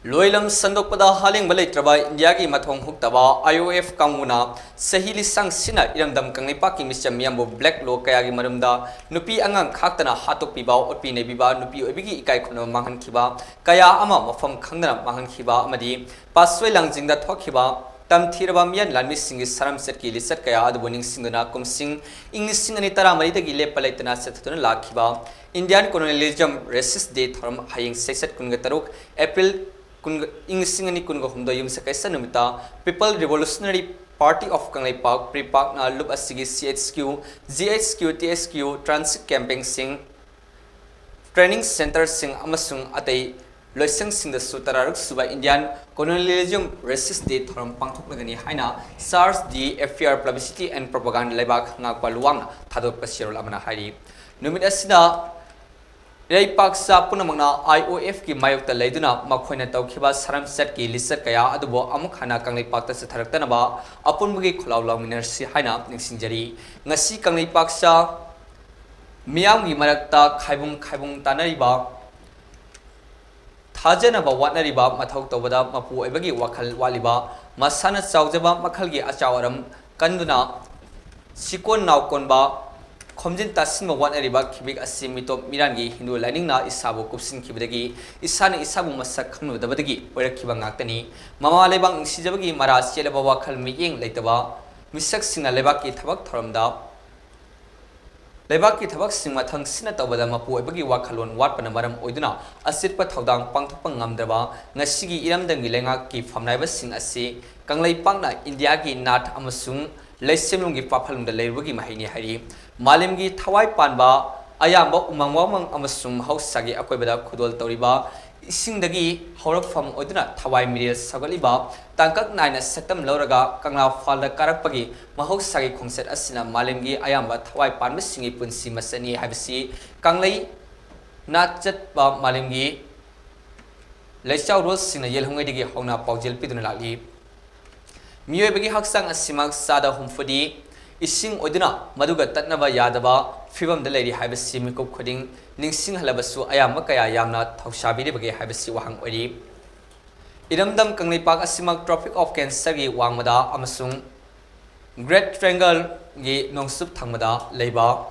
ꯂꯣꯏꯂꯝ ꯁꯟꯗꯣꯛꯄꯗ ꯍꯥꯂꯦꯡꯕ ꯂꯩꯇ꯭ꯔꯕ ꯏꯟꯗꯤꯌꯥꯒꯤ ꯃꯊꯣꯡ ꯍꯨꯛꯇꯕ I O F ꯀꯥꯡꯕꯨꯅ ꯆꯍꯤ ꯂꯤꯁꯥꯡ ꯁꯤꯅ ꯏꯔꯝꯗꯝ ꯀꯪꯂꯩꯄꯥꯛꯀꯤ ꯃꯤꯆꯝ ꯃꯤꯌꯥꯝꯕꯨ black law ꯀꯌꯥꯒꯤ ꯃꯔꯨꯝꯗ ꯅꯨꯄꯤ ꯑꯉꯥꯡ ꯈꯥꯛꯇꯅ ꯍꯥꯠꯇꯣꯛꯄꯤꯕ, ꯑꯣꯠꯄꯤ ꯅꯩꯕꯤꯕ, ꯅꯨꯄꯤ ꯑꯣꯏꯕꯒꯤ ꯏꯀꯥꯏ ꯈꯨꯝꯅꯕ ꯃꯥꯡꯍꯟꯈꯤꯕ ꯀꯌꯥ ꯑꯃ ꯃꯐꯝ ꯈꯪꯗꯅ ꯃꯥꯡꯍꯟꯈꯤꯕ ꯑꯃꯗꯤ ꯄꯥꯠꯁꯣꯏ ꯂꯥꯡꯖꯤꯡꯗ ꯊꯣꯛꯈꯤꯕ ꯇꯝꯊꯤꯔꯕ ꯃꯤꯌꯥꯟ ꯂꯥꯟꯃꯤꯁꯤꯡꯒꯤ ꯁꯔꯝꯆꯠꯀꯤ ꯂꯤꯆꯠ ꯀꯌꯥ ꯑꯗꯨꯕꯨ ꯅꯤꯡꯁꯤꯡꯗꯨꯅ ꯀꯨꯝꯁꯤꯡ ꯏꯪ ꯂꯤꯁꯤꯡ ꯑꯅꯤ ꯇꯔꯥꯃꯔꯤꯗꯒꯤ ꯂꯦꯞꯄ ꯂꯩꯇꯅ ꯆꯠꯊꯗꯨꯅ ꯂꯥꯛꯈꯤꯕ Indian Colonialism Resist Day ꯊꯧꯔꯝ ꯍꯌꯦꯡ ꯆꯩꯆꯠ ꯀꯨꯟꯒ ꯇꯔꯨꯛ ꯑꯦꯄ꯭ꯔꯤꯜ ꯀꯨꯟꯒ, ꯏꯪ ꯂꯤꯁꯤꯡ ꯑꯅꯤ ꯀꯨꯟꯒ ꯍꯨꯝꯗꯣꯏ ꯌꯨꯝꯁꯀꯩꯁ ꯅꯨꯃꯤꯠꯇ People Revolutionary Party of Kangleipak, PREPAK ꯅ ꯂꯨꯞ ꯑꯁꯤꯒꯤ C H Q, G H Q, T H Q, transit camping ꯁꯤꯡ, training center ꯁꯤꯡ ꯑꯃꯁꯨꯡ ꯑꯇꯩ ꯂꯣꯏꯁꯪꯁꯤꯡꯗꯁꯨ ꯇꯔꯥꯔꯛ ꯁꯨꯕ Indian Colonialism Resist Day ꯊꯧꯔꯝ ꯄꯥꯡꯊꯣꯛꯂꯒꯅꯤ ꯍꯥꯏꯅ Charge d'Affaires, Publicity and Propaganda ꯂꯩꯕꯥꯛ ꯉꯥꯛꯄ ꯂꯨꯋꯥꯡꯅ ꯊꯥꯗꯣꯛꯄ ꯆꯦꯔꯣꯜ ꯑꯃꯅ ꯍꯥꯏꯔꯤ꯫ ꯅꯨꯃꯤꯠ ꯑꯁꯤꯗ ꯏꯔꯩꯄꯥꯛꯆꯥ ꯄꯨꯝꯅꯃꯛꯅ I O F ꯀꯤ ꯃꯥꯌꯣꯛꯇ ꯂꯩꯗꯨꯅ ꯃꯈꯣꯏꯅ ꯇꯧꯈꯤꯕ ꯁꯥꯔꯝꯆꯠꯀꯤ ꯂꯤꯆꯠ ꯀꯌꯥ ꯑꯗꯨꯕꯨ ꯑꯃꯨꯛ ꯍꯟꯅ ꯀꯪꯂꯩꯄꯥꯛꯇ ꯆꯠꯊꯔꯛꯇꯅꯕ ꯑꯄꯨꯟꯕꯒꯤ ꯈꯣꯜꯂꯥꯎ ꯂꯥꯎꯃꯤꯟꯅꯔꯁꯤ ꯍꯥꯏꯅ ꯅꯤꯡꯁꯤꯡꯖꯔꯤ꯫ ꯉꯁꯤ ꯀꯪꯂꯩꯄꯥꯛꯆꯥ ꯃꯤꯌꯥꯝꯒꯤ ꯃꯔꯛꯇ ꯈꯥꯏꯕꯨꯡ ꯈꯥꯏꯕꯨꯡ ꯇꯥꯅꯔꯤꯕ, ꯊꯥꯖꯅꯕ ꯋꯥꯠꯅꯔꯤꯕ, ꯃꯊꯧ ꯇꯧꯕꯗ ꯃꯄꯨ ꯑꯣꯏꯕꯒꯤ ꯋꯥꯈꯜ ꯋꯥꯠꯂꯤꯕ, ꯃꯁꯥꯅ ꯆꯥꯎꯖꯕ ꯃꯈꯜꯒꯤ ꯑꯆꯥꯎ ꯑꯔꯝ ꯀꯟꯗꯨꯅ ꯁꯤꯀꯣꯟ ꯅꯥꯎꯀꯣꯟꯕ, ꯈꯣꯝꯖꯤꯟ ꯇꯥꯁꯤꯟꯕ ꯋꯥꯠꯅꯔꯤꯕ ꯈꯤꯕꯤꯛ ꯑꯁꯤ ꯃꯤꯇꯣꯞ ꯃꯤꯔꯥꯟꯒꯤ ꯍꯤꯟꯗꯨ ꯂꯥꯏꯅꯤꯡꯅ ꯏꯁꯥꯕꯨ ꯀꯨꯞꯁꯤꯟꯈꯤꯕꯗꯒꯤ, ꯏꯁꯥꯅ ꯏꯁꯥꯕꯨ ꯃꯁꯛ ꯈꯪꯂꯨꯗꯕꯗꯒꯤ ꯑꯣꯏꯔꯛꯈꯤꯕ ꯉꯥꯛꯇꯅꯤ꯫ ꯃꯃꯥ ꯂꯩꯕꯥꯛ ꯅꯨꯡꯁꯤꯖꯕꯒꯤ ꯃꯔꯥ ꯆꯦꯜꯂꯕ ꯋꯥꯈꯜ ꯃꯤꯠꯌꯦꯡ ꯂꯩꯇꯕ ꯃꯤꯁꯛꯁꯤꯡꯅ ꯂꯩꯕꯥꯛꯀꯤ ꯊꯕꯛ ꯊꯧꯔꯝꯗ ꯂꯩꯕꯥꯛꯀꯤ ꯊꯕꯛꯁꯤꯡ ꯃꯊꯪ ꯁꯤꯟꯅ ꯇꯧꯕꯗ ꯃꯄꯨ ꯑꯣꯏꯕꯒꯤ ꯋꯥꯈꯜꯂꯣꯟ ꯋꯥꯠꯄꯅ ꯃꯔꯝ ꯑꯣꯏꯗꯨꯅ ꯑꯆꯤꯠꯄ ꯊꯧꯗꯥꯡ ꯄꯥꯡꯊꯣꯛꯄ ꯉꯝꯗ꯭ꯔꯕ ꯉꯁꯤꯒꯤ ꯏꯔꯝꯗꯝꯒꯤ ꯂꯩꯉꯥꯛꯀꯤ ꯐꯝꯅꯥꯏꯕꯁꯤꯡ ꯑꯁꯤ ꯀꯪꯂꯩꯄꯥꯛꯅ ꯏꯟꯗꯤꯌꯥꯒꯤ ꯅꯥꯠ ꯑꯃꯁꯨꯡ ꯂꯩꯁꯦꯝꯂꯣꯟꯒꯤ ꯄꯥꯐꯜꯂꯣꯟꯗ ꯂꯩꯔꯨꯕꯒꯤ ꯃꯍꯩꯅꯤ ꯍꯥꯏꯔꯤ꯫ ꯃꯥꯂꯦꯝꯒꯤ ꯊꯋꯥꯏ ꯄꯥꯟꯕ ꯑꯌꯥꯝꯕ ꯎꯃꯪ ꯋꯥꯃꯪ ꯑꯃꯁꯨꯡ ꯃꯍꯧꯁꯥꯒꯤ ꯑꯀꯣꯏꯕꯗ ꯈꯨꯗꯣꯜ ꯇꯧꯔꯤꯕ ꯏꯁꯤꯡꯗꯒꯤ ꯍꯧꯔꯛꯐꯝ ꯑꯣꯏꯗꯨꯅ ꯊꯋꯥꯏ ꯃꯤꯔꯦꯜ ꯁꯧꯒꯠꯂꯤꯕ ꯇꯥꯡꯀꯛ ꯅꯥꯏꯅ ꯁꯛꯇꯝ ꯂꯧꯔꯒ ꯀꯪꯂꯥ ꯐꯥꯜꯗ ꯀꯥꯔꯛꯄꯒꯤ ꯃꯍꯧꯁꯥꯒꯤ ꯈꯣꯡꯆꯠ ꯑꯁꯤꯅ ꯃꯥꯂꯦꯝꯒꯤ ꯑꯌꯥꯝꯕ ꯊꯋꯥꯏ ꯄꯥꯟꯕꯁꯤꯡꯒꯤ ꯄꯨꯟꯁꯤ ꯃꯆꯠꯅꯤ ꯍꯥꯏꯕꯁꯤ ꯀꯪꯂꯩ ꯅꯥꯠ ꯆꯠꯄ ꯃꯥꯂꯦꯝꯒꯤ ꯂꯩꯆꯥꯎꯔꯣꯜꯁꯤꯡꯅ ꯌꯦꯜꯍꯧꯉꯩꯗꯒꯤ ꯍꯧꯅ ꯄꯥꯎꯖꯦꯜ ꯄꯤꯗꯨꯅ ꯂꯥꯛꯂꯤ꯫ ꯃꯤꯑꯣꯏꯕꯒꯤ ꯍꯛꯆꯥꯡ ꯑꯁꯤꯃꯛ ꯆꯥꯗ ꯍꯨꯝꯐꯨꯗꯤ ꯏꯁꯤꯡ ꯑꯣꯏꯗꯨꯅ ꯃꯗꯨꯒ ꯇꯠꯅꯕ ꯌꯥꯗꯕ ꯐꯤꯕꯝꯗ ꯂꯩꯔꯤ ꯍꯥꯏꯕꯁꯤ ꯃꯤꯀꯨꯞ ꯈꯨꯗꯤꯡ ꯅꯤꯡꯁꯤꯡꯍꯜꯂꯕꯁꯨ ꯑꯌꯥꯝꯕ ꯀꯌꯥ ꯌꯥꯝꯅ ꯊꯧꯁꯥꯕꯤꯔꯤꯕꯒꯦ ꯍꯥꯏꯕꯁꯤ ꯋꯥꯍꯪ ꯑꯣꯏꯔꯤ꯫ ꯏꯔꯝꯗꯝ ꯀꯪꯂꯩꯄꯥꯛ ꯑꯁꯤꯃꯛ Tropic of Cancerꯒꯤ ꯋꯥꯡꯃꯗ ꯑꯃꯁꯨꯡ Great Triangleꯒꯤ ꯅꯣꯡꯆꯨꯞ ꯊꯪꯕꯗ ꯂꯩꯕ,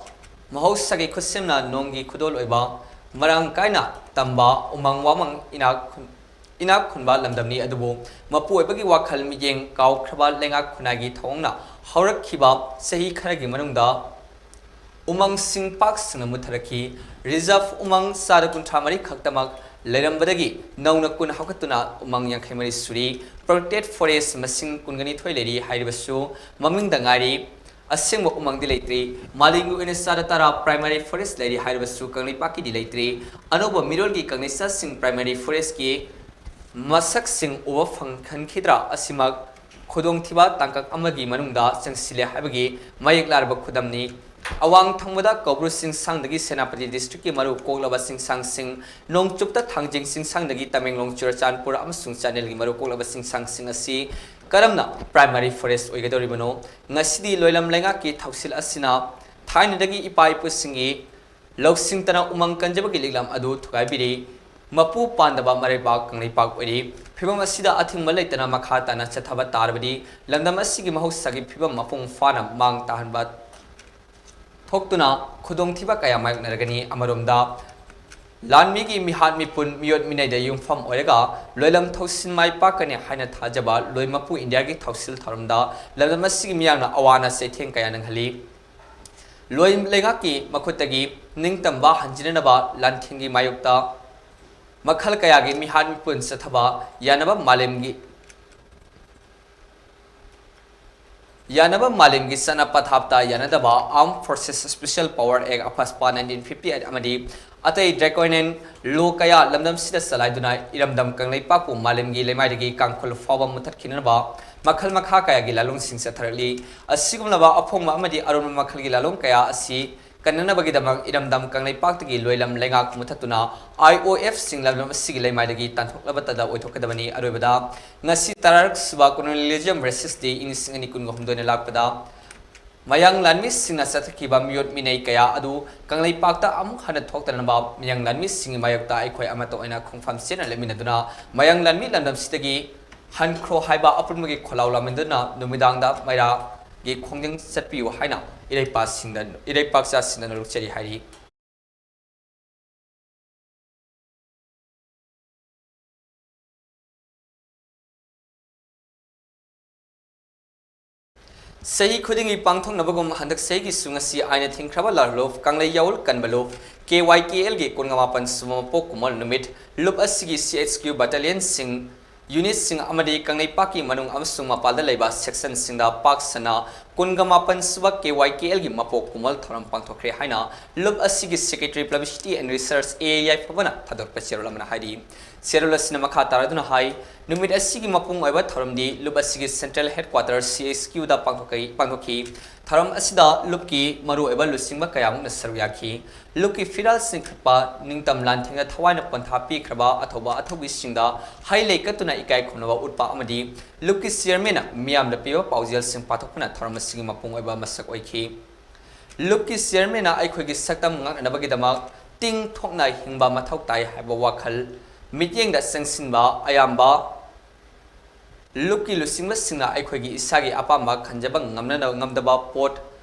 ꯃꯍꯧꯁꯥꯒꯤ ꯈꯨꯠꯁꯦꯝꯅ ꯅꯣꯡꯒꯤ ꯈꯨꯗꯣꯜ ꯑꯣꯏꯕ, ꯃꯔꯥꯡ ꯀꯥꯏꯅ ꯇꯝꯕ ꯎꯃꯪ ꯋꯥꯃꯪ ꯏꯅꯥꯛ ꯈꯨꯟ-, ꯏꯅꯥꯛ ꯈꯨꯟꯕ ꯂꯝꯗꯝꯅꯤ꯫ ꯑꯗꯨꯕꯨ ꯃꯄꯨ ꯑꯣꯏꯕꯒꯤ ꯋꯥꯈꯜ ꯃꯤꯠꯌꯦꯡ ꯀꯥꯎꯈ꯭ꯔꯕ ꯂꯩꯉꯥꯛ ꯈꯨꯟꯅꯥꯏꯒꯤ ꯊꯧꯑꯣꯡꯅ ꯍꯧꯔꯛꯈꯤꯕ ꯆꯍꯤ ꯈꯔꯒꯤ ꯃꯅꯨꯡꯗ ꯎꯃꯪꯁꯤꯡ ꯄꯥꯛ ꯁꯟꯅ ꯃꯨꯠꯊꯔꯛꯈꯤ꯫ Reserve ꯎꯃꯪ ꯆꯥꯗ ꯀꯨꯟꯊ꯭ꯔꯥ ꯃꯔꯤ ꯈꯛꯇꯃꯛ ꯂꯩꯔꯝꯕꯗꯒꯤ ꯅꯧꯅ ꯀꯨꯟ ꯍꯧꯒꯠꯇꯨꯅ ꯎꯃꯪ ꯌꯥꯡꯈꯩ ꯃꯔꯤ ꯁꯨꯔꯤ꯫ Protected forest ꯃꯁꯤꯡ ꯀꯨꯟꯒ ꯅꯤꯊꯣꯏ ꯂꯩꯔꯤ ꯍꯥꯏꯔꯤꯕꯁꯨ ꯃꯃꯤꯡꯗ ꯉꯥꯏꯔꯤ꯫ ꯑꯁꯦꯡꯕ ꯎꯃꯪꯗꯤ ꯂꯩꯇ꯭ꯔꯤ꯫ ꯃꯥꯂꯦꯝꯒꯤ ꯑꯣꯏꯅ ꯆꯥꯗ ꯇꯔꯥ primary forest ꯂꯩꯔꯤ ꯍꯥꯏꯔꯤꯕꯁꯨ ꯀꯪꯂꯩꯄꯥꯛꯀꯤꯗꯤ ꯂꯩꯇ꯭ꯔꯤ꯫ ꯑꯅꯧꯕ ꯃꯤꯔꯣꯜꯒꯤ ꯀꯪꯂꯩꯆꯥꯁꯤꯡ primary forestꯀꯤ ꯃꯁꯛꯁꯤꯡ ꯎꯕ ꯐꯪꯍꯟꯈꯤꯗ꯭ꯔꯥ ꯑꯁꯤꯃꯛ ꯈꯨꯗꯣꯡꯊꯤꯕ ꯇꯥꯡꯀꯛ ꯑꯃꯒꯤ ꯃꯅꯨꯡꯗ ꯆꯪꯁꯤꯜꯂꯦ ꯍꯥꯏꯕꯒꯤ ꯃꯌꯦꯛ ꯂꯥꯔꯕ ꯈꯨꯗꯝꯅꯤ꯫ ꯑꯋꯥꯡ ꯊꯪꯕꯗ ꯀꯧꯕ꯭ꯔꯨ ꯆꯤꯡꯁꯥꯡꯗꯒꯤ ꯁꯦꯅꯥꯄꯇꯤ districtꯀꯤ ꯃꯔꯨ ꯀꯣꯛꯂꯕ ꯆꯤꯡꯁꯥꯡꯁꯤꯡ, ꯅꯣꯡꯆꯨꯞꯇ ꯊꯥꯡꯖꯤꯡ ꯆꯤꯡꯁꯥꯡꯗꯒꯤ ꯇꯃꯦꯡꯂꯣꯡ, ꯆꯨꯔꯆꯥꯟꯄꯨꯔ ꯑꯃꯁꯨꯡ ꯆꯥꯟꯗꯦꯜꯒꯤ ꯃꯔꯨ ꯀꯣꯛꯂꯕ ꯆꯤꯡꯁꯥꯡꯁꯤꯡ ꯑꯁꯤ ꯀꯔꯝꯅ primary forest ꯑꯣꯏꯒꯗꯧꯔꯤꯕꯅꯣ? ꯉꯁꯤꯗꯤ ꯂꯣꯏꯂꯝ ꯂꯩꯉꯥꯛꯀꯤ ꯊꯧꯁꯤꯜ ꯑꯁꯤꯅ ꯊꯥꯏꯅꯗꯒꯤ ꯏꯄꯥ ꯏꯄꯨꯁꯤꯡꯒꯤ ꯂꯧꯁꯤꯡꯇꯅ ꯎꯃꯪ ꯀꯟꯖꯕꯒꯤ ꯂꯤꯛꯂꯝ ꯑꯗꯨ ꯊꯨꯒꯥꯏꯕꯤꯔꯤ꯫ ꯃꯄꯨ ꯄꯥꯟꯗꯕ ꯃꯔꯩꯕꯥꯛ ꯀꯪꯂꯩꯄꯥꯛ ꯑꯣꯏꯔꯤ꯫ ꯐꯤꯕꯝ ꯑꯁꯤꯗ ꯑꯊꯤꯡꯕ ꯂꯩꯇꯅ ꯃꯈꯥ ꯇꯥꯅ ꯆꯠꯊꯕ ꯇꯥꯔꯕꯗꯤ ꯂꯝꯗꯝ ꯑꯁꯤꯒꯤ ꯃꯍꯧꯁꯥꯒꯤ ꯐꯤꯕꯝ ꯃꯄꯨꯡ ꯐꯥꯅ ꯃꯥꯡ ꯇꯥꯍꯟꯕ ꯊꯣꯛꯇꯨꯅ ꯈꯨꯗꯣꯡꯊꯤꯕ ꯀꯌꯥ ꯃꯥꯌꯣꯛꯅꯔꯒꯅꯤ꯫ ꯑꯃꯔꯣꯝꯗ, ꯂꯥꯟꯃꯤꯒꯤ ꯃꯤꯍꯥꯠ ꯃꯤꯄꯨꯟ, ꯃꯤꯑꯣꯠ ꯃꯤꯅꯩꯗ ꯌꯨꯝꯐꯝ ꯑꯣꯏꯔꯒ ꯂꯣꯏꯂꯝ ꯊꯧꯁꯤꯜ ꯃꯥꯏ ꯄꯥꯛꯀꯅꯤ ꯍꯥꯏꯅ ꯊꯥꯖꯕ ꯂꯣꯏ ꯃꯄꯨ ꯏꯟꯗꯤꯌꯥꯒꯤ ꯊꯧꯁꯤꯜ ꯊꯧꯔꯝꯗ ꯂꯝꯗꯝ ꯑꯁꯤꯒꯤ ꯃꯤꯌꯥꯝꯅ ꯑꯋꯥ ꯑꯅꯥ ꯆꯩꯊꯦꯡ ꯀꯌꯥ ꯅꯪꯍꯜꯂꯤ꯫ ꯂꯣꯏ ꯂꯩꯉꯥꯛꯀꯤ ꯃꯈꯨꯠꯇꯒꯤ ꯅꯤꯡꯇꯝꯕ ꯍꯟꯖꯤꯟꯅꯅꯕ ꯂꯥꯟꯊꯦꯡꯒꯤ ꯃꯥꯌꯣꯛꯇ ꯃꯈꯜ ꯀꯌꯥꯒꯤ ꯃꯤꯍꯥꯠ ꯃꯤꯄꯨꯟ ꯆꯠꯊꯕ ꯌꯥꯅꯕ ꯃꯥꯂꯦꯝꯒꯤ ꯌꯥꯅꯕ ꯃꯥꯂꯦꯝꯒꯤ ꯆꯠꯅ ꯄꯊꯥꯞꯇ ꯌꯥꯅꯗꯕ Armed Forces Special Power Act, AFSPA, nineteen fifty eight ꯑꯃꯗꯤ ꯑꯇꯩ draconian law ꯀꯌꯥ ꯂꯝꯗꯝꯁꯤꯗ ꯆꯂꯥꯏꯗꯨꯅ ꯏꯔꯝꯗꯝ ꯀꯪꯂꯩꯄꯥꯛꯄꯨ ꯃꯥꯂꯦꯝꯒꯤ ꯂꯩꯃꯥꯏꯗꯒꯤ ꯀꯥꯡꯈꯨꯜ ꯐꯥꯎꯕ ꯃꯨꯊꯠꯈꯤꯅꯅꯕ ꯃꯈꯜ ꯃꯈꯥ ꯀꯌꯥꯒꯤ ꯂꯥꯂꯣꯡꯁꯤꯡ ꯆꯠꯊꯔꯛꯂꯤ꯫ ꯑꯁꯤꯒꯨꯝꯂꯕ ꯑꯐꯣꯡꯕ ꯑꯃꯗꯤ ꯑꯔꯣꯟꯕ ꯃꯈꯜꯒꯤ ꯂꯥꯂꯣꯡ ꯀꯌꯥ ꯑꯁꯤ ꯀꯟꯅꯅꯕꯒꯤꯗꯃꯛ ꯏꯔꯝꯗꯝ ꯀꯪꯂꯩꯄꯥꯛꯇꯒꯤ ꯂꯣꯏꯂꯝ ꯂꯩꯉꯥꯛ ꯃꯨꯊꯠꯇꯨꯅ I O F ꯁꯤꯡ ꯂꯝꯗꯝ ꯑꯁꯤꯒꯤ ꯂꯩꯃꯥꯏꯗꯒꯤ ꯇꯥꯟꯊꯣꯛꯂꯕꯇꯗ ꯑꯣꯏꯊꯣꯛꯀꯗꯕꯅꯤ꯫ ꯑꯔꯣꯏꯕꯗ, ꯉꯁꯤ ꯇꯔꯥꯔꯛ ꯁꯨꯕ Colonialism Resist Day ꯏꯪ ꯂꯤꯁꯤꯡ ꯑꯅꯤ ꯀꯨꯟꯒ ꯍꯨꯝꯗꯣꯏꯅ ꯂꯥꯛꯄꯗ ꯃꯌꯥꯡ ꯂꯥꯟꯃꯤꯁꯤꯡꯅ ꯆꯠꯊꯈꯤꯕ ꯃꯤꯑꯣꯠ ꯃꯤꯅꯩ ꯀꯌꯥ ꯑꯗꯨ ꯀꯪꯂꯩꯄꯥꯛꯇ ꯑꯃꯨꯛ ꯍꯟꯅ ꯊꯣꯛꯇꯅꯕ ꯃꯌꯥꯡ ꯂꯥꯟꯃꯤꯁꯤꯡꯒꯤ ꯃꯥꯌꯣꯛꯇ ꯑꯩꯈꯣꯏ ꯑꯃꯠꯇ ꯑꯣꯏꯅ ꯈꯣꯡꯐꯝ ꯆꯦꯠꯅ ꯂꯦꯞꯃꯤꯟꯅꯗꯨꯅ ꯃꯌꯥꯡ ꯂꯥꯟꯃꯤ ꯂꯝꯗꯝꯁꯤꯗꯒꯤ ꯍꯟꯈ꯭ꯔꯣ ꯍꯥꯏꯕ ꯑꯄꯨꯟꯕꯒꯤ ꯈꯣꯜꯂꯥꯎ ꯂꯥꯃꯟꯗꯨꯅ ꯅꯨꯃꯤꯗꯥꯡꯗ ꯃꯩꯔꯥꯒꯤ ꯈꯣꯡꯖꯪ ꯆꯠꯄꯤꯌꯨ ꯍꯥꯏꯅ ꯏꯔꯩꯄꯥꯛꯁꯤꯡꯗ, ꯏꯔꯩꯄꯥꯛꯆꯥꯁꯤꯡꯗ ꯅꯣꯂꯨꯛꯆꯔꯤ ꯍꯥꯏꯔꯤ꯫ ꯆꯍꯤ ꯈꯨꯗꯤꯡꯒꯤ ꯄꯥꯡꯊꯣꯛꯅꯕꯒꯨꯝ ꯍꯟꯗꯛ ꯆꯍꯤꯒꯤꯁꯨ ꯉꯁꯤ ꯑꯥꯏꯟꯅ ꯊꯤꯡꯈ꯭ꯔꯕ ꯂꯥꯜꯂꯣꯞ ꯀꯪꯂꯩ ꯌꯥꯑꯣꯜ ꯀꯟꯕ ꯂꯣꯞ ꯀꯦ ꯋꯥꯏ ꯀꯦ ꯑꯦꯜꯒꯤ ꯀꯨꯟꯒ ꯃꯥꯄꯟ ꯁꯨꯕ ꯃꯄꯣꯛ ꯀꯨꯝꯑꯣꯜ ꯅꯨꯃꯤꯠ꯫ ꯂꯨꯞ ꯑꯁꯤꯒꯤ ꯁꯤ ꯑꯩꯆ ꯀ꯭ꯌꯨ ꯕꯦꯇꯥꯂꯤꯌꯟꯁꯤꯡ, ꯌꯨꯅꯤꯠꯁꯤꯡ ꯑꯃꯗꯤ ꯀꯪꯂꯩꯄꯥꯛꯀꯤ ꯃꯅꯨꯡ ꯑꯃꯁꯨꯡ ꯃꯄꯥꯟꯗ ꯂꯩꯕ ꯁꯦꯛꯁꯟꯁꯤꯡꯗ ꯄꯥꯛ ꯁꯟꯅ ꯀꯨꯟꯒ ꯃꯥꯄꯟ ꯁꯨꯕ ꯀꯦ ꯋꯥꯏ ꯀꯦ ꯑꯦꯜꯒꯤ ꯃꯄꯣꯛ ꯀꯨꯝꯑꯣꯜ ꯊꯧꯔꯝ ꯄꯥꯡꯊꯣꯛꯈ꯭ꯔꯦ ꯍꯥꯏꯅ ꯂꯨꯞ ꯑꯁꯤꯒꯤ Secretary Publicity and Research, A A I ꯐꯕꯅ ꯊꯥꯗꯣꯔꯛꯄ ꯆꯦꯔꯣꯜ ꯑꯃꯅ ꯍꯥꯏꯔꯤ꯫ ꯆꯦꯔꯣꯜ ꯑꯁꯤꯅ ꯃꯈꯥ ꯇꯥꯔꯗꯨꯅ ꯍꯥꯏ, ꯅꯨꯃꯤꯠ ꯑꯁꯤꯒꯤ ꯃꯄꯨꯡ ꯑꯣꯏꯕ ꯊꯧꯔꯝꯗꯤ ꯂꯨꯞ ꯑꯁꯤꯒꯤ Central Headquarter, ꯁꯤ ꯑꯩꯆ ꯀ꯭ꯌꯨꯗ ꯄꯥꯡꯊꯣꯛꯈꯤ꯫ ꯄꯥꯡꯊꯣꯛꯈꯤ꯫ ꯊꯧꯔꯝ ꯑꯁꯤꯗ ꯂꯨꯞꯀꯤ ꯃꯔꯨꯑꯣꯏꯕ ꯂꯨꯆꯤꯡꯕ ꯀꯌꯥꯃꯨꯛꯅ ꯁꯔꯨꯛ ꯌꯥꯈꯤ꯫ ꯂꯨꯞꯀꯤ ꯐꯤꯔꯥꯜ ꯆꯤꯡꯈꯠꯄ, ꯅꯤꯡꯇꯝ ꯂꯥꯟꯊꯦꯡꯗ ꯊꯋꯥꯏꯅ ꯄꯣꯟꯊꯥ ꯄꯤꯈ꯭ꯔꯕ ꯑꯊꯧꯕ ꯑꯊꯧꯕꯤꯁꯤꯡꯗ ꯍꯩ ꯂꯩ ꯀꯠꯇꯨꯅ ꯏꯀꯥꯏ ꯈꯨꯝꯅꯕ ꯎꯠꯄ ꯑꯃꯗꯤ ꯂꯨꯞꯀꯤ ꯆꯤꯌꯔꯃꯦꯟꯅ ꯃꯤꯌꯥꯝꯗ ꯄꯤꯕ ꯄꯥꯎꯖꯦꯜꯁꯤꯡ ꯄꯥꯊꯣꯛꯄꯅ ꯊꯧꯔꯝ ꯑꯁꯤꯒꯤ ꯃꯄꯨꯡ ꯑꯣꯏꯕ ꯃꯁꯛ ꯑꯣꯏꯈꯤ꯫ ꯂꯨꯞꯀꯤ ꯆꯤꯌꯔꯃꯦꯟꯅ ꯑꯩꯈꯣꯏꯒꯤ ꯁꯛꯇꯝ ꯉꯥꯛꯅꯅꯕꯒꯤꯗꯃꯛ ꯇꯤꯡ ꯊꯣꯛꯅ ꯍꯤꯡꯕ ꯃꯊꯧ ꯇꯥꯏ ꯍꯥꯏꯕ ꯋꯥꯈꯜ ꯃꯤꯠꯌꯦꯡꯗ ꯆꯪꯁꯤꯟꯕ ꯑꯌꯥꯝꯕ ꯂꯨꯞꯀꯤ ꯂꯨꯆꯤꯡꯕꯁꯤꯡꯅ ꯑꯩꯈꯣꯏꯒꯤ ꯏꯁꯥꯒꯤ ꯑꯄꯥꯝꯕ ꯈꯟꯖꯕ ꯉꯝꯅ-, ꯉꯝꯗꯕ ꯄꯣꯠ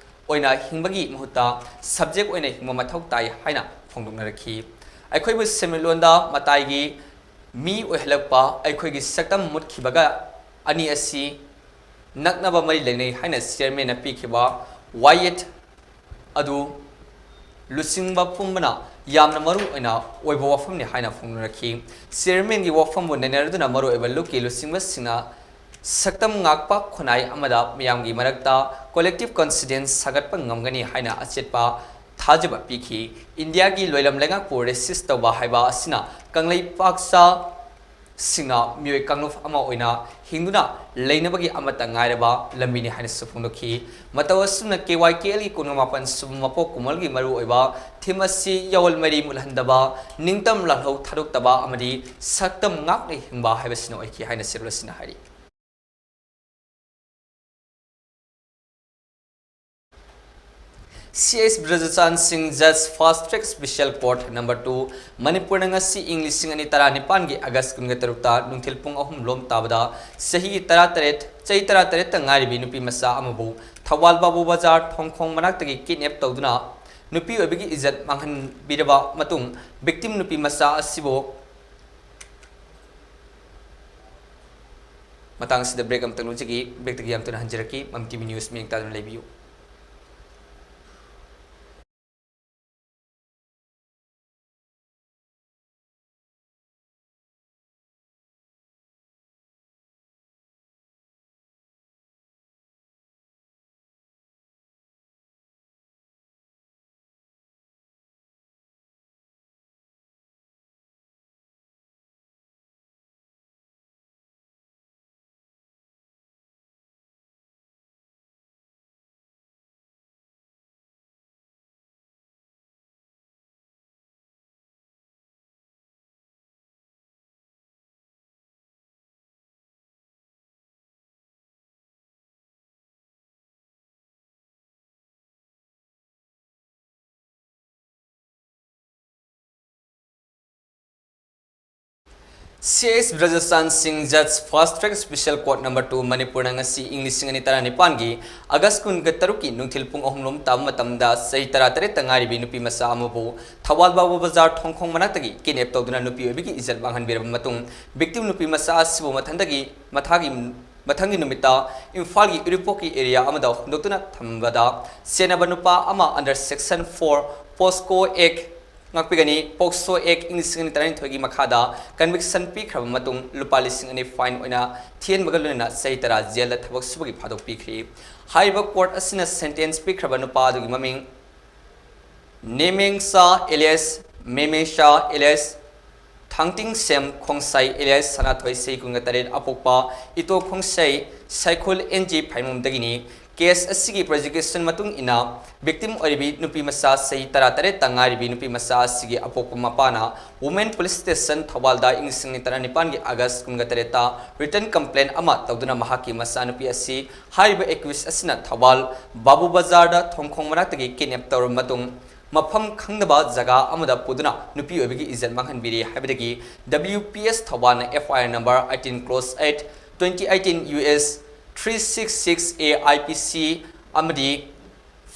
ꯑꯣꯏꯅ ꯍꯤꯡꯕꯒꯤ ꯃꯍꯨꯠꯇ subject ꯑꯣꯏꯅ ꯍꯤꯡꯕ ꯃꯊꯧ ꯇꯥꯏ ꯍꯥꯏꯅ ꯐꯣꯡꯗꯣꯛꯅꯔꯛꯈꯤ꯫ ꯑꯩꯈꯣꯏꯕꯨ ꯁꯦꯟꯃꯤꯠꯂꯣꯟꯗ ꯃꯇꯥꯏꯒꯤ ꯃꯤ ꯑꯣꯏꯍꯜꯂꯛꯄ ꯑꯩꯈꯣꯏꯒꯤ ꯁꯛꯇꯝ ꯃꯨꯠꯈꯤꯕꯒ ꯑꯅꯤ ꯑꯁꯤ ꯅꯛꯅꯕ ꯃꯔꯤ ꯂꯩꯅꯩ ꯍꯥꯏꯅ ꯆꯤꯌꯔꯃꯦꯟꯅ ꯄꯤꯈꯤꯕ ꯋꯥꯌꯦꯠ ꯑꯗꯨ ꯂꯨꯆꯤꯡꯕ ꯄꯨꯝꯕꯅ ꯌꯥꯝꯅ ꯃꯔꯨ ꯑꯣꯏꯅ ꯑꯣꯏꯕ ꯋꯥꯐꯝꯅꯤ ꯍꯥꯏꯅ ꯐꯣꯡꯗꯣꯔꯛꯈꯤ꯫ ꯆꯤꯌꯔꯃꯦꯟꯒꯤ ꯋꯥꯐꯝꯕꯨ ꯅꯩꯅꯔꯗꯨꯅ ꯃꯔꯨꯑꯣꯏꯕ ꯂꯨꯞꯀꯤ ꯂꯨꯆꯤꯡꯕꯁꯤꯡꯅ ꯁꯛꯇꯝ ꯉꯥꯛꯄ ꯈꯨꯟꯅꯥꯏ ꯑꯃꯗ ꯃꯤꯌꯥꯝꯒꯤ ꯃꯔꯛꯇ collective conscience ꯁꯥꯒꯠꯄ ꯉꯝꯒꯅꯤ ꯍꯥꯏꯅ ꯑꯆꯦꯠꯄ ꯊꯥꯖꯕ ꯄꯤꯈꯤ꯫ ꯏꯟꯗꯤꯌꯥꯒꯤ ꯂꯣꯏꯂꯝ ꯂꯩꯉꯥꯛꯄꯨ resist ꯇꯧꯕ ꯍꯥꯏꯕ ꯑꯁꯤꯅ ꯀꯪꯂꯩꯄꯥꯛꯆꯥ ꯁꯤꯡꯅ ꯃꯤꯑꯣꯏ ꯀꯥꯡꯂꯨꯞ ꯑꯃ ꯑꯣꯏꯅ ꯍꯤꯡꯗꯨꯅ ꯂꯩꯅꯕꯒꯤ ꯑꯃꯠꯇ ꯉꯥꯏꯔꯕ ꯂꯝꯕꯤꯅꯤ ꯍꯥꯏꯅꯁꯨ ꯐꯣꯡꯗꯣꯛꯈꯤ꯫ ꯃꯇꯧ ꯑꯁꯨꯝꯅ ꯀꯦ ꯋꯥꯏ ꯀꯦ ꯑꯦꯜꯒꯤ ꯀꯨꯟꯒ ꯃꯥꯄꯟ ꯁꯨꯕ ꯃꯄꯣꯛ ꯀꯨꯝꯑꯣꯜꯒꯤ ꯃꯔꯨꯑꯣꯏꯕ theme ꯑꯁꯤ ꯌꯥꯑꯣꯜ ꯃꯩꯔꯤ ꯃꯨꯠꯍꯟꯗꯕ, ꯅꯤꯡꯇꯝ ꯂꯥꯜꯍꯧ ꯊꯥꯗꯣꯛꯇꯕ ꯑꯃꯗꯤ ꯁꯛꯇꯝ ꯉꯥꯛꯅ ꯍꯤꯡꯕ ꯍꯥꯏꯕꯁꯤꯅ ꯑꯣꯏꯈꯤ ꯍꯥꯏꯅ ꯆꯦꯔꯣꯜ ꯑꯁꯤꯅ ꯍꯥꯏꯔꯤ꯫ ꯁꯤ ꯑꯦꯁ ꯕ꯭ꯔꯖꯆꯥꯟ ꯁꯤꯡ Judge Fast Track Special Court number two, ꯃꯅꯤꯄꯨꯔꯅ ꯉꯁꯤ ꯏꯪ ꯂꯤꯁꯤꯡ ꯑꯅꯤ ꯇꯔꯥꯅꯤꯄꯥꯟꯒꯤ ꯑꯥꯒꯁ ꯀꯨꯟꯒ ꯇꯔꯨꯛꯇ ꯅꯨꯡꯊꯤꯜ ꯄꯨꯡ ꯑꯍꯨꯝ ꯂꯣꯝ ꯇꯥꯕꯗ ꯆꯍꯤꯒꯤ ꯇꯔꯥꯇꯔꯦꯠ, ꯆꯍꯤ ꯇꯔꯥꯇꯔꯦꯠꯇ ꯉꯥꯏꯔꯤꯕꯤ ꯅꯨꯄꯤ ꯃꯆꯥ ꯑꯃꯕꯨ ꯊꯧꯕꯥꯜ ꯕꯥꯕꯨ ꯕꯖꯥꯔ ꯊꯣꯡꯈꯣꯡ ꯃꯅꯥꯛꯇꯒꯤ kidnap ꯇꯧꯗꯨꯅ ꯅꯨꯄꯤ ꯑꯣꯏꯕꯒꯤ ꯏꯖꯠ ꯃꯥꯡꯍꯟꯕꯤꯔꯕ ꯃꯇꯨꯡ, victim ꯅꯨꯄꯤ ꯃꯆꯥ ꯑꯁꯤꯕꯨ ꯃꯇꯥꯡ ꯑꯁꯤꯗ break ꯑꯃꯇꯪ ꯂꯧꯖꯒꯦ꯫ Breakꯇꯒꯤ ꯌꯥꯝ ꯊꯨꯅ ꯍꯟꯖꯔꯛꯀꯦ꯫ ꯃꯝ ꯇꯤ ꯚꯤ news ꯃꯤꯠꯌꯦꯡ ꯇꯥꯗꯨꯅ ꯂꯩꯕꯤꯌꯨ꯫ C S Brajasan Singh Judge Fast Track Special Court Number Two ꯃꯅꯤꯄꯨꯔꯅ ꯉꯁꯤ ꯏꯪ ꯂꯤꯁꯤꯡ ꯑꯅꯤ ꯇꯔꯥꯅꯤꯄꯥꯟꯒꯤ ꯑꯥꯒꯁ ꯀꯨꯟꯒ ꯇꯔꯨꯛꯀꯤ ꯅꯨꯡꯊꯤꯜ ꯄꯨꯡ ꯑꯍꯨꯝ ꯂꯣꯝ ꯇꯥꯕ ꯃꯇꯝꯗ ꯆꯍꯤ ꯇꯔꯥꯇꯔꯦꯠꯇ ꯉꯥꯏꯔꯤꯕꯤ ꯅꯨꯄꯤ ꯃꯆꯥ ꯑꯃꯕꯨ ꯊꯧꯕꯥꯜ ꯕꯥꯕꯨ ꯕꯖꯥꯔ ꯊꯣꯡꯈꯣꯡ ꯃꯅꯥꯛꯇꯒꯤ kidnap ꯇꯧꯗꯨꯅ ꯅꯨꯄꯤ ꯑꯣꯏꯕꯤꯒꯤ ꯏꯖꯠ ꯃꯥꯡꯍꯟꯕꯤꯔꯕ ꯃꯇꯨꯡ, victim ꯅꯨꯄꯤ ꯃꯆꯥ ꯑꯁꯤꯕꯨ ꯃꯊꯟꯗꯒꯤ ꯃꯊꯥꯒꯤ ꯃꯊꯪꯒꯤ ꯅꯨꯃꯤꯠꯇ ꯏꯝꯐꯥꯜꯒꯤ ꯎꯔꯤꯄꯣꯛꯀꯤ area ꯑꯃꯗ ꯍꯨꯟꯗꯣꯛꯇꯨꯅ ꯊꯝꯕꯗ ꯆꯦꯟꯅꯕ ꯅꯨꯄꯥ ꯑꯃ under section four POCSO Act ꯉꯥꯛꯄꯤꯒꯅꯤ꯫ POCSO Act ꯏꯪ ꯂꯤꯁꯤꯡ ꯑꯅꯤ ꯇꯔꯥꯅꯤꯊꯣꯏꯒꯤ ꯃꯈꯥꯗ conviction ꯄꯤꯈ꯭ꯔꯕ ꯃꯇꯨꯡ ꯂꯨꯄꯥ ꯂꯤꯁꯤꯡ ꯑꯅꯤ fine ꯑꯣꯏꯅ ꯊꯤꯍꯟꯕꯒ ꯂꯣꯏꯅꯅ ꯆꯍꯤ ꯇꯔꯥ ꯖꯦꯜꯗ ꯊꯕꯛ ꯁꯨꯕꯒꯤ ꯐꯥꯗꯣꯛ ꯄꯤꯈ꯭ꯔꯤ꯫ ꯍꯥꯏꯔꯤꯕ court ꯑꯁꯤꯅ sentence ꯄꯤꯈ꯭ꯔꯕ ꯅꯨꯄꯥ ꯑꯗꯨꯒꯤ ꯃꯃꯤꯡ ꯅꯦꯃꯦꯡꯁꯥ alias ꯃꯦꯃꯦꯁꯥ alias ꯊꯥꯡꯇꯤꯡꯁꯦꯝ ꯈꯣꯡꯁꯥꯏ alias ꯁꯅꯥꯊꯣꯏ, ꯆꯍꯤ ꯀꯨꯟꯒ ꯇꯔꯦꯠ, ꯑꯄꯣꯛꯄ ꯏꯇꯣ ꯈꯣꯡꯁꯥꯏ ꯁꯥꯏꯈꯨꯜ N G ꯐꯥꯏꯃꯨꯝꯗꯒꯤꯅꯤ꯫ Case ꯑꯁꯤꯒꯤ prosecution ꯃꯇꯨꯡ ꯏꯟꯅ, victim ꯑꯣꯏꯔꯤꯕꯤ ꯅꯨꯄꯤ ꯃꯆꯥ ꯆꯍꯤ ꯇꯔꯥꯇꯔꯦꯠꯇ ꯉꯥꯏꯔꯤꯕꯤ ꯅꯨꯄꯤ ꯃꯆꯥ ꯑꯁꯤꯒꯤ ꯑꯄꯣꯛꯄ ꯃꯄꯥꯅ Women Police Station ꯊꯧꯕꯥꯜꯗ ꯏꯪ ꯂꯤꯁꯤꯡ ꯑꯅꯤ ꯇꯔꯥꯅꯤꯄꯥꯟꯒꯤ ꯑꯥꯒꯁ ꯀꯨꯟꯒ ꯇꯔꯦꯠꯇ written complaint ꯑꯃ ꯇꯧꯗꯨꯅ ꯃꯍꯥꯛꯀꯤ ꯃꯆꯥꯅꯨꯄꯤ ꯑꯁꯤ ꯍꯥꯏꯔꯤꯕ accused ꯑꯁꯤꯅ ꯊꯧꯕꯥꯜ ꯕꯥꯕꯨ ꯕꯖꯥꯔꯗ ꯊꯣꯡꯈꯣꯡ ꯃꯅꯥꯛꯇꯒꯤ kidnap ꯇꯧꯔꯕ ꯃꯇꯨꯡ, ꯃꯐꯝ ꯈꯪꯗꯕ ꯖꯒꯥ ꯑꯃꯗ ꯄꯨꯗꯨꯅ ꯅꯨꯄꯤ ꯑꯣꯏꯕꯒꯤ ꯏꯖꯠ ꯃꯥꯡꯍꯟꯕꯤꯔꯤ ꯍꯥꯏꯕꯗꯒꯤ W P S ꯊꯧꯕꯥꯜꯅ F I R number eighteen cross eight twenty eighteen U S three six six A I P C ꯑꯃꯗꯤ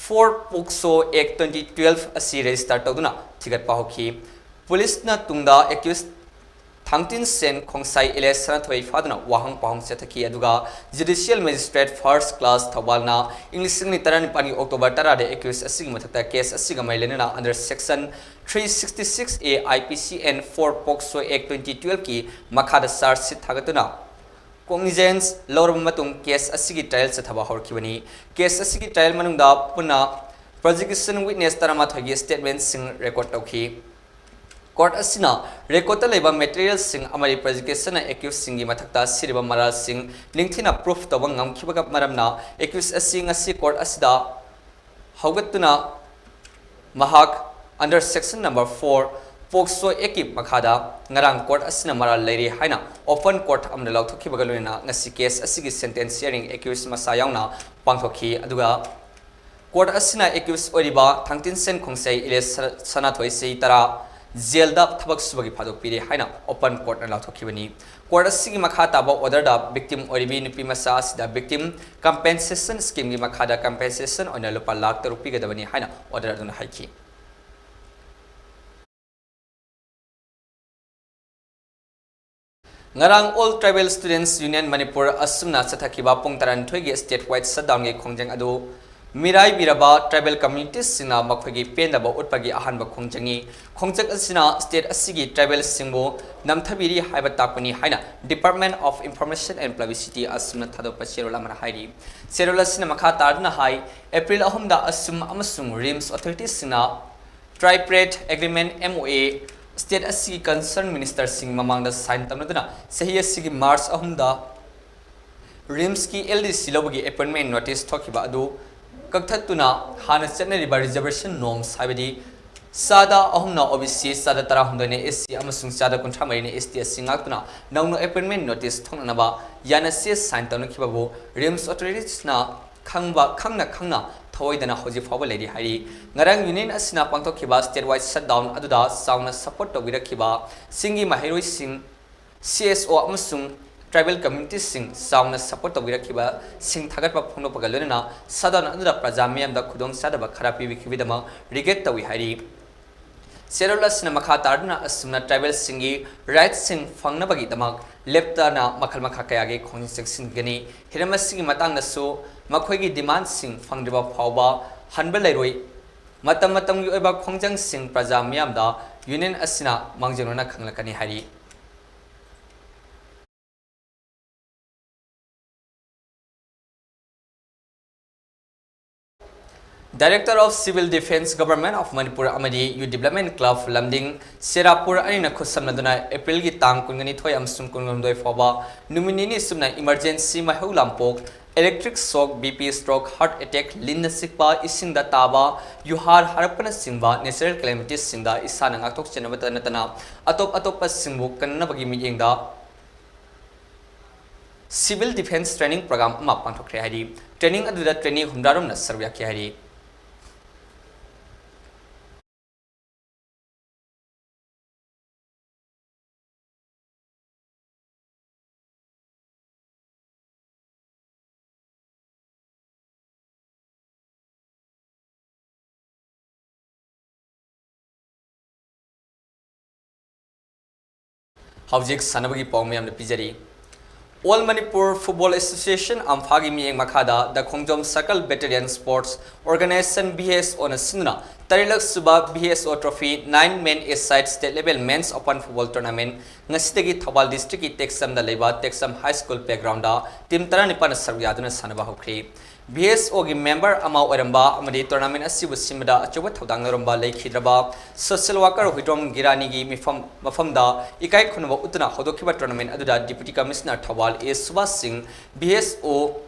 four POCSO Act twenty twelve ꯑꯁꯤ register ꯇꯧꯗꯨꯅ ꯊꯤꯒꯠꯄ ꯍꯧꯈꯤ꯫ ꯄꯨꯂꯤꯁꯅ ꯇꯨꯡꯗ accused ꯊꯥꯡꯇꯤꯟ ꯁꯦꯟ ꯈꯣꯡꯁꯥꯏ alias ꯁꯅꯥꯊꯣꯏ ꯐꯥꯗꯨꯅ ꯋꯥꯍꯪ ꯄꯥꯎꯍꯪ ꯆꯠꯊꯈꯤ꯫ ꯑꯗꯨꯒ Judicial Magistrate First Class ꯊꯧꯕꯥꯜꯅ ꯏꯪ ꯂꯤꯁꯤꯡ ꯑꯅꯤ ꯇꯔꯥꯅꯤꯄꯥꯟꯒꯤ October ꯇꯔꯥꯗ accused ꯑꯁꯤꯒꯤ ꯃꯊꯛꯇ case ꯑꯁꯤꯒ ꯃꯔꯤ ꯂꯩꯅꯅ under section three sixty six A I P C and four POCSO Act twenty twelve ꯀꯤ ꯃꯈꯥꯗ charge sheet ꯊꯥꯒꯠꯇꯨꯅ cognizance ꯂꯧꯔꯕ ꯃꯇꯨꯡ case ꯑꯁꯤꯒꯤ trial ꯆꯠꯊꯕ ꯍꯧꯔꯛꯈꯤꯕꯅꯤ꯫ Case ꯑꯁꯤꯒꯤ trial ꯃꯅꯨꯡꯗ ꯄꯨꯟꯅ prosecution witness ꯇꯔꯥꯃꯥꯊꯣꯏꯒꯤ statement ꯁꯤꯡ record ꯇꯧꯈꯤ꯫ Court ꯑꯁꯤꯅ record ꯇ ꯂꯩꯕ material ꯁꯤꯡ ꯑꯃꯗꯤ prosecution ꯅ accused ꯁꯤꯡꯒꯤ ꯃꯊꯛꯇ ꯁꯤꯔꯤꯕ ꯃꯔꯥꯜꯁꯤꯡ ꯅꯤꯡꯊꯤꯅ prove ꯇꯧꯕ ꯉꯝꯈꯤꯕꯒ ꯃꯔꯝꯅ, accused ꯑꯁꯤ ꯉꯁꯤ court ꯑꯁꯤꯗ ꯍꯧꯒꯠꯇꯨꯅ ꯃꯍꯥꯛ under section number four POCSO Act ꯀꯤ ꯃꯈꯥꯗ ꯉꯔꯥꯡ court ꯑꯁꯤꯅ ꯃꯔꯥꯜ ꯂꯩꯔꯦ ꯍꯥꯏꯅ open court ꯑꯃꯗ ꯂꯥꯎꯊꯣꯛꯈꯤꯕꯒ ꯂꯣꯏꯅꯅ ꯉꯁꯤ case ꯑꯁꯤꯒꯤ sentence hearing accused ꯃꯁꯥ ꯌꯥꯎꯅ ꯄꯥꯡꯊꯣꯛꯈꯤ꯫ ꯑꯗꯨꯒ court ꯑꯁꯤꯅ accused ꯑꯣꯏꯔꯤꯕ ꯊꯥꯡꯇꯤꯟꯁꯦꯟ ꯈꯣꯡꯁꯩ alias ꯁ-, ꯁꯅꯥꯊꯣꯏ ꯆꯍꯤ ꯇꯔꯥ, ꯖꯦꯜꯗ ꯊꯕꯛ ꯁꯨꯕꯒꯤ ꯐꯥꯗꯣꯛ ꯄꯤꯔꯦ ꯍꯥꯏꯅ ꯑꯣꯄꯟ ꯀꯣꯔꯠꯅ ꯂꯥꯎꯊꯣꯛꯈꯤꯕꯅꯤ꯫ ꯀꯣꯔꯠ ꯑꯁꯤꯒꯤ ꯃꯈꯥ ꯇꯥꯕ ꯑꯣꯔꯗꯔꯗ ꯚꯤꯛꯇꯤꯝ ꯑꯣꯏꯔꯤꯕꯤ ꯅꯨꯄꯤ ꯃꯆꯥ ꯑꯁꯤꯗ ꯚꯤꯛꯇꯤꯝ ꯀꯝꯄꯦꯟꯁꯦꯁꯟ ꯁ꯭ꯀꯤꯝꯒꯤ ꯃꯈꯥꯗ ꯀꯝꯄꯦꯟꯁꯦꯁꯟ ꯑꯣꯏꯅ ꯂꯨꯄꯥ ꯂꯥꯈ ꯇꯔꯨꯛ ꯄꯤꯒꯗꯕꯅꯤ ꯍꯥꯏꯅ ꯑꯣꯔꯗꯔ ꯑꯗꯨꯅ ꯍꯥꯏꯈꯤ꯫ ꯉꯔꯥꯡ All Tribal Students Union Manipur ꯑꯁꯨꯝꯅ ꯆꯠꯊꯈꯤꯕ ꯄꯨꯡ ꯇꯔꯥꯅꯤꯊꯣꯏꯒꯤ state wide shutdownꯒꯤ ꯈꯣꯡꯖꯪ ꯑꯗꯨ ꯃꯤꯔꯥꯏꯕꯤꯔꯕ tribal communitiesꯁꯤꯡꯅ ꯃꯈꯣꯏꯒꯤ ꯄꯦꯟꯗꯕ ꯎꯠꯄꯒꯤ ꯑꯍꯥꯟꯕ ꯈꯣꯡꯖꯪꯅꯤ꯫ ꯈꯣꯡꯆꯠ ꯑꯁꯤꯅ state ꯑꯁꯤꯒꯤ tribalꯁꯤꯡꯕꯨ ꯅꯝꯊꯕꯤꯔꯤ ꯍꯥꯏꯕ ꯇꯥꯛꯄꯅꯤ ꯍꯥꯏꯅ Department of Information and Publicity ꯑꯁꯤꯅ ꯊꯥꯗꯣꯛꯄ ꯆꯦꯔꯣꯜ ꯑꯃꯅ ꯍꯥꯏꯔꯤ꯫ ꯆꯦꯔꯣꯜ ꯑꯁꯤꯅ ꯃꯈꯥ ꯇꯥꯗꯨꯅ ꯍꯥꯏ, ꯑꯦꯄ꯭ꯔꯤꯜ ꯑꯍꯨꯝꯗ ꯑꯁꯨꯝ ꯑꯃꯁꯨꯡ RIMS authoritiesꯁꯤꯡꯅ Tripartite Agreement, MoA, state ꯑꯁꯤꯒꯤ concerned ministerꯁꯤꯡ ꯃꯃꯥꯡꯗ sign ꯇꯧꯅꯗꯨꯅ ꯆꯍꯤ ꯑꯁꯤꯒꯤ ꯃꯥꯔꯆ ꯑꯍꯨꯝꯗ RIMSꯀꯤ LDC ꯂꯧꯕꯒꯤ appointment notice ꯊꯣꯛꯈꯤꯕ ꯑꯗꯨ ꯀꯛꯊꯠꯇꯨꯅ ꯍꯥꯟꯅ ꯆꯠꯅꯔꯤꯕ reservation norms, ꯍꯥꯏꯕꯗꯤ ꯆꯥꯗ ꯑꯍꯨꯝꯅ OBC, ꯆꯥꯗ ꯇꯔꯥꯍꯨꯝꯗꯣꯏꯅ SC ꯑꯃꯁꯨꯡ ꯆꯥꯗ ꯀꯨꯟꯊ꯭ꯔꯥ ꯃꯔꯤꯅ ST ꯑꯁꯤ ꯉꯥꯛꯇꯨꯅ ꯅꯧꯅ appointment notice ꯊꯣꯛꯅꯅꯕ ꯌꯥꯅꯁꯦ sign ꯇꯧꯅꯈꯤꯕꯕꯨ RIMS authoritiesꯅ ꯈꯪꯕ, ꯈꯪꯅ ꯈꯪꯅ ꯊꯑꯣꯏꯗꯅ ꯍꯧꯖꯤꯛ ꯐꯥꯎꯕ ꯂꯩꯔꯤ ꯍꯥꯏꯔꯤ꯫ ꯉꯔꯥꯡ union ꯑꯁꯤꯅ ꯄꯥꯡꯊꯣꯛꯈꯤꯕ state wide shutdown ꯑꯗꯨꯗ ꯆꯥꯎꯅ support ꯇꯧꯕꯤꯔꯛꯈꯤꯕ ꯆꯤꯡꯒꯤ ꯃꯍꯩꯔꯣꯏꯁꯤꯡ, CSO ꯑꯃꯁꯨꯡ tribal communitiesꯁꯤꯡ ꯆꯥꯎꯅ support ꯇꯧꯕꯤꯔꯛꯈꯤꯕꯁꯤꯡ ꯊꯥꯒꯠꯄ ꯐꯣꯡꯗꯣꯛꯄꯒ ꯂꯣꯏꯅꯅ shutdown ꯑꯗꯨꯗ ꯄ꯭ꯔꯖꯥ ꯃꯤꯌꯥꯝꯗ ꯈꯨꯗꯣꯡꯆꯥꯗꯕ ꯈꯔ ꯄꯤꯕꯤꯈꯤꯕꯒꯤꯗꯃꯛ regret ꯇꯧꯏ ꯍꯥꯏꯔꯤ꯫ ꯆꯦꯔꯣꯜ ꯑꯁꯤꯅ ꯃꯈꯥ ꯇꯥꯗꯨꯅ ꯑꯁꯨꯝꯅ tribalꯁꯤꯡꯒꯤ rightꯁꯤꯡ ꯐꯪꯅꯕꯒꯤꯗꯃꯛ ꯂꯦꯞꯇꯅ ꯃꯈꯜ ꯃꯈꯥ ꯀꯌꯥꯒꯤ ꯈꯣꯡꯖꯪ ꯆꯪꯁꯤꯟꯒꯅꯤ꯫ ꯍꯤꯔꯝ ꯑꯁꯤꯒꯤ ꯃꯇꯥꯡꯗꯁꯨ ꯃꯈꯣꯏꯒꯤ demandꯁꯤꯡ ꯐꯪꯗ꯭ꯔꯤꯕ ꯐꯥꯎꯕ ꯍꯟꯕ ꯂꯩꯔꯣꯏ꯫ ꯃꯇꯝ ꯃꯇꯝꯒꯤ ꯑꯣꯏꯕ ꯈꯣꯡꯖꯪꯁꯤꯡ ꯄ꯭ꯔꯖꯥ ꯃꯤꯌꯥꯝꯗ union ꯑꯁꯤꯅ ꯃꯥꯡꯖꯧꯅꯅ ꯈꯪꯂꯛꯀꯅꯤ ꯍꯥꯏꯔꯤ꯫ Director of Civil Defence, Government of Manipur ꯑꯃꯗꯤ Youth Development Club ꯂꯝꯗꯤꯡ ꯁꯦꯔꯥꯄꯨꯔ ꯑꯅꯤꯅ ꯈꯨꯠꯁꯝꯅꯗꯨꯅ ꯑꯦꯄ꯭ꯔꯤꯜꯒꯤ ꯇꯥꯡ ꯀꯨꯟꯒ ꯅꯤꯊꯣꯏ ꯑꯃꯁꯨꯡ ꯀꯨꯟꯍꯨꯝꯗꯣꯏ ꯐꯥꯎꯕ ꯅꯨꯃꯤꯠ ꯅꯤꯅꯤ ꯁꯨꯞꯅ emergency ꯃꯩꯍꯧ ꯂꯥꯡꯄꯣꯛ, electric shock, BP stroke, heart attack, ꯂꯤꯟꯅ ꯆꯤꯛꯄ, ꯏꯁꯤꯡꯗ ꯇꯥꯕ, ꯌꯨꯍꯥꯔ ꯍꯥꯔꯛꯄꯅꯆꯤꯡꯕ natural calamitiesꯁꯤꯡꯗ ꯏꯁꯥꯅ ꯉꯥꯛꯊꯣꯛꯆꯅꯕꯇ ꯅꯠꯇꯅ ꯑꯇꯣꯞ ꯑꯇꯣꯞꯄꯁꯤꯡꯕꯨ ꯀꯟꯅꯕꯒꯤ ꯃꯤꯠꯌꯦꯡꯗ Civil Defence Training Program ꯑꯃ ꯄꯥꯡꯊꯣꯛꯈ꯭ꯔꯦ ꯍꯥꯏꯔꯤ꯫ Training ꯑꯗꯨꯗ trainee ꯍꯨꯝꯗ꯭ꯔꯥ ꯔꯣꯝꯅ ꯁꯔꯨꯛ ꯌꯥꯈꯤ ꯍꯥꯏꯔꯤ꯫ ꯍꯧꯖꯤꯛ ꯁꯥꯟꯅꯕꯒꯤ ꯄꯥꯎ ꯃꯌꯥꯝꯗ ꯄꯤꯖꯔꯤ꯫ All Manipur Football Association, ꯑꯝꯐꯥꯒꯤ ꯃꯤꯠꯌꯦꯡ ꯃꯈꯥꯗ The Khongjom Circle Battalion Sports Organization, B S O ꯅ ꯁꯤꯟꯗꯨꯅ ꯇꯔꯦꯠꯂꯛ ꯁꯨꯕ B S O Trophy Nine Man A Side State Level Men's Open Football Tournament ꯉꯁꯤꯗꯒꯤ ꯊꯧꯕꯥꯜ district ꯀꯤ ꯇꯦꯛꯆꯝꯗ ꯂꯩꯕ ꯇꯦꯛꯆꯝ High School playground ꯗ team ꯇꯔꯥꯅꯤꯄꯥꯟꯅ ꯁꯔꯨꯛ ꯌꯥꯗꯨꯅ ꯁꯥꯟꯅꯕ ꯍꯧꯈ꯭ꯔꯤ꯫ B S O ꯒꯤ member ꯑꯃ ꯑꯣꯏꯔꯝꯕ ꯑꯃꯗꯤ tournament ꯑꯁꯤꯕꯨ ꯁꯤꯟꯕꯗ ꯑꯆꯧꯕ ꯊꯧꯗꯥꯡ ꯂꯧꯔꯝꯕ ꯂꯩꯈꯤꯗ꯭ꯔꯕ social worker ꯍꯨꯏꯗ꯭ꯔꯣꯝ ꯒꯤꯔꯥꯅꯤꯒꯤ ꯃꯤꯐꯝ, ꯃꯐꯝꯗ ꯏꯀꯥꯏ ꯈꯨꯝꯅꯕ ꯎꯠꯇꯨꯅ ꯍꯧꯗꯣꯛꯈꯤꯕ tournament ꯑꯗꯨꯗ Deputy Commissioner Thoubal A Subhas ꯁꯤꯡ, B S O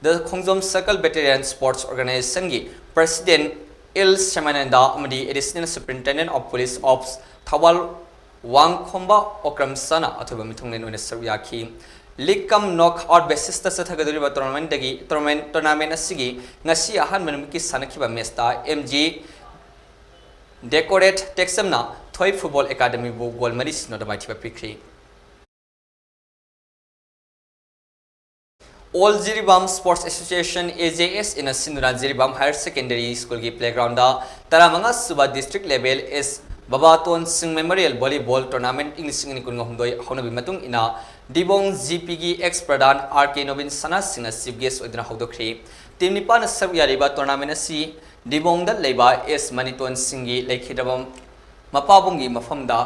The Khongjom Circle Battalion Sports Organization ꯒꯤ President L ꯁ꯭ꯌꯥꯃꯥꯅꯟꯗ ꯑꯃꯗꯤ Additional Superintendent of Police of Thoubal ꯋꯥꯡꯈꯣꯝꯕ ꯑꯣꯀ꯭ꯔꯝꯁꯅ ꯑꯊꯣꯏꯕ ꯃꯤꯊꯨꯡꯂꯦꯟ ꯑꯣꯏꯅ ꯁꯔꯨꯛ ꯌꯥꯈꯤ꯫ League cum knock out basis ꯇ ꯆꯠꯊꯒꯗꯧꯔꯤꯕ tournament ꯗꯒꯤ, tournament, tournament ꯑꯁꯤꯒꯤ ꯉꯁꯤ ꯑꯍꯥꯟꯕ ꯅꯨꯃꯤꯠꯀꯤ ꯁꯥꯟꯅꯈꯤꯕ match ꯇ M G Decorate ꯇꯦꯛꯆꯝꯅ ꯊꯣꯏ Football Academy ꯕꯨ goal ꯃꯔꯤ ꯁꯤꯅꯣꯗ ꯃꯥꯏꯊꯤꯕ ꯄꯤꯈ꯭ꯔꯤ꯫ All Jiribam Sports Association, A J S A ꯅ ꯁꯤꯟꯗꯨꯅ ꯖꯤꯔꯤꯕꯥꯝ Higher Secondary School ꯒꯤ playground ꯗ ꯇꯔꯥꯃꯉꯥ ꯁꯨꯕ District Level S ꯕꯕꯥꯇꯣꯟ ꯁꯤꯡ Memorial Volleyball Tournament ꯏꯪ ꯂꯤꯁꯤꯡ ꯑꯅꯤ ꯀꯨꯟꯒ ꯍꯨꯝꯗꯣꯏ ꯍꯧꯅꯕꯤ ꯃꯇꯨꯡ ꯏꯟꯅ ꯗꯤꯕꯣꯡ G P ꯒꯤ ex ꯄ꯭ꯔꯙꯥꯟ R K ꯅꯣꯕꯤꯟ ꯁꯅꯥ ꯁꯤꯡꯅ chief guest ꯑꯣꯏꯗꯨꯅ ꯍꯧꯗꯣꯛꯈ꯭ꯔꯤ꯫ Team ꯅꯤꯄꯥꯟꯅ ꯁꯔꯨꯛ ꯌꯥꯔꯤꯕ tournament ꯑꯁꯤ ꯗꯤꯕꯣꯡꯗ ꯂꯩꯕ S ꯃꯅꯤꯇꯣꯟ ꯁꯤꯡꯒꯤ ꯂꯩꯈꯤꯗ꯭ꯔꯕ ꯃꯄꯥꯕꯨꯡꯒꯤ ꯃꯐꯝꯗ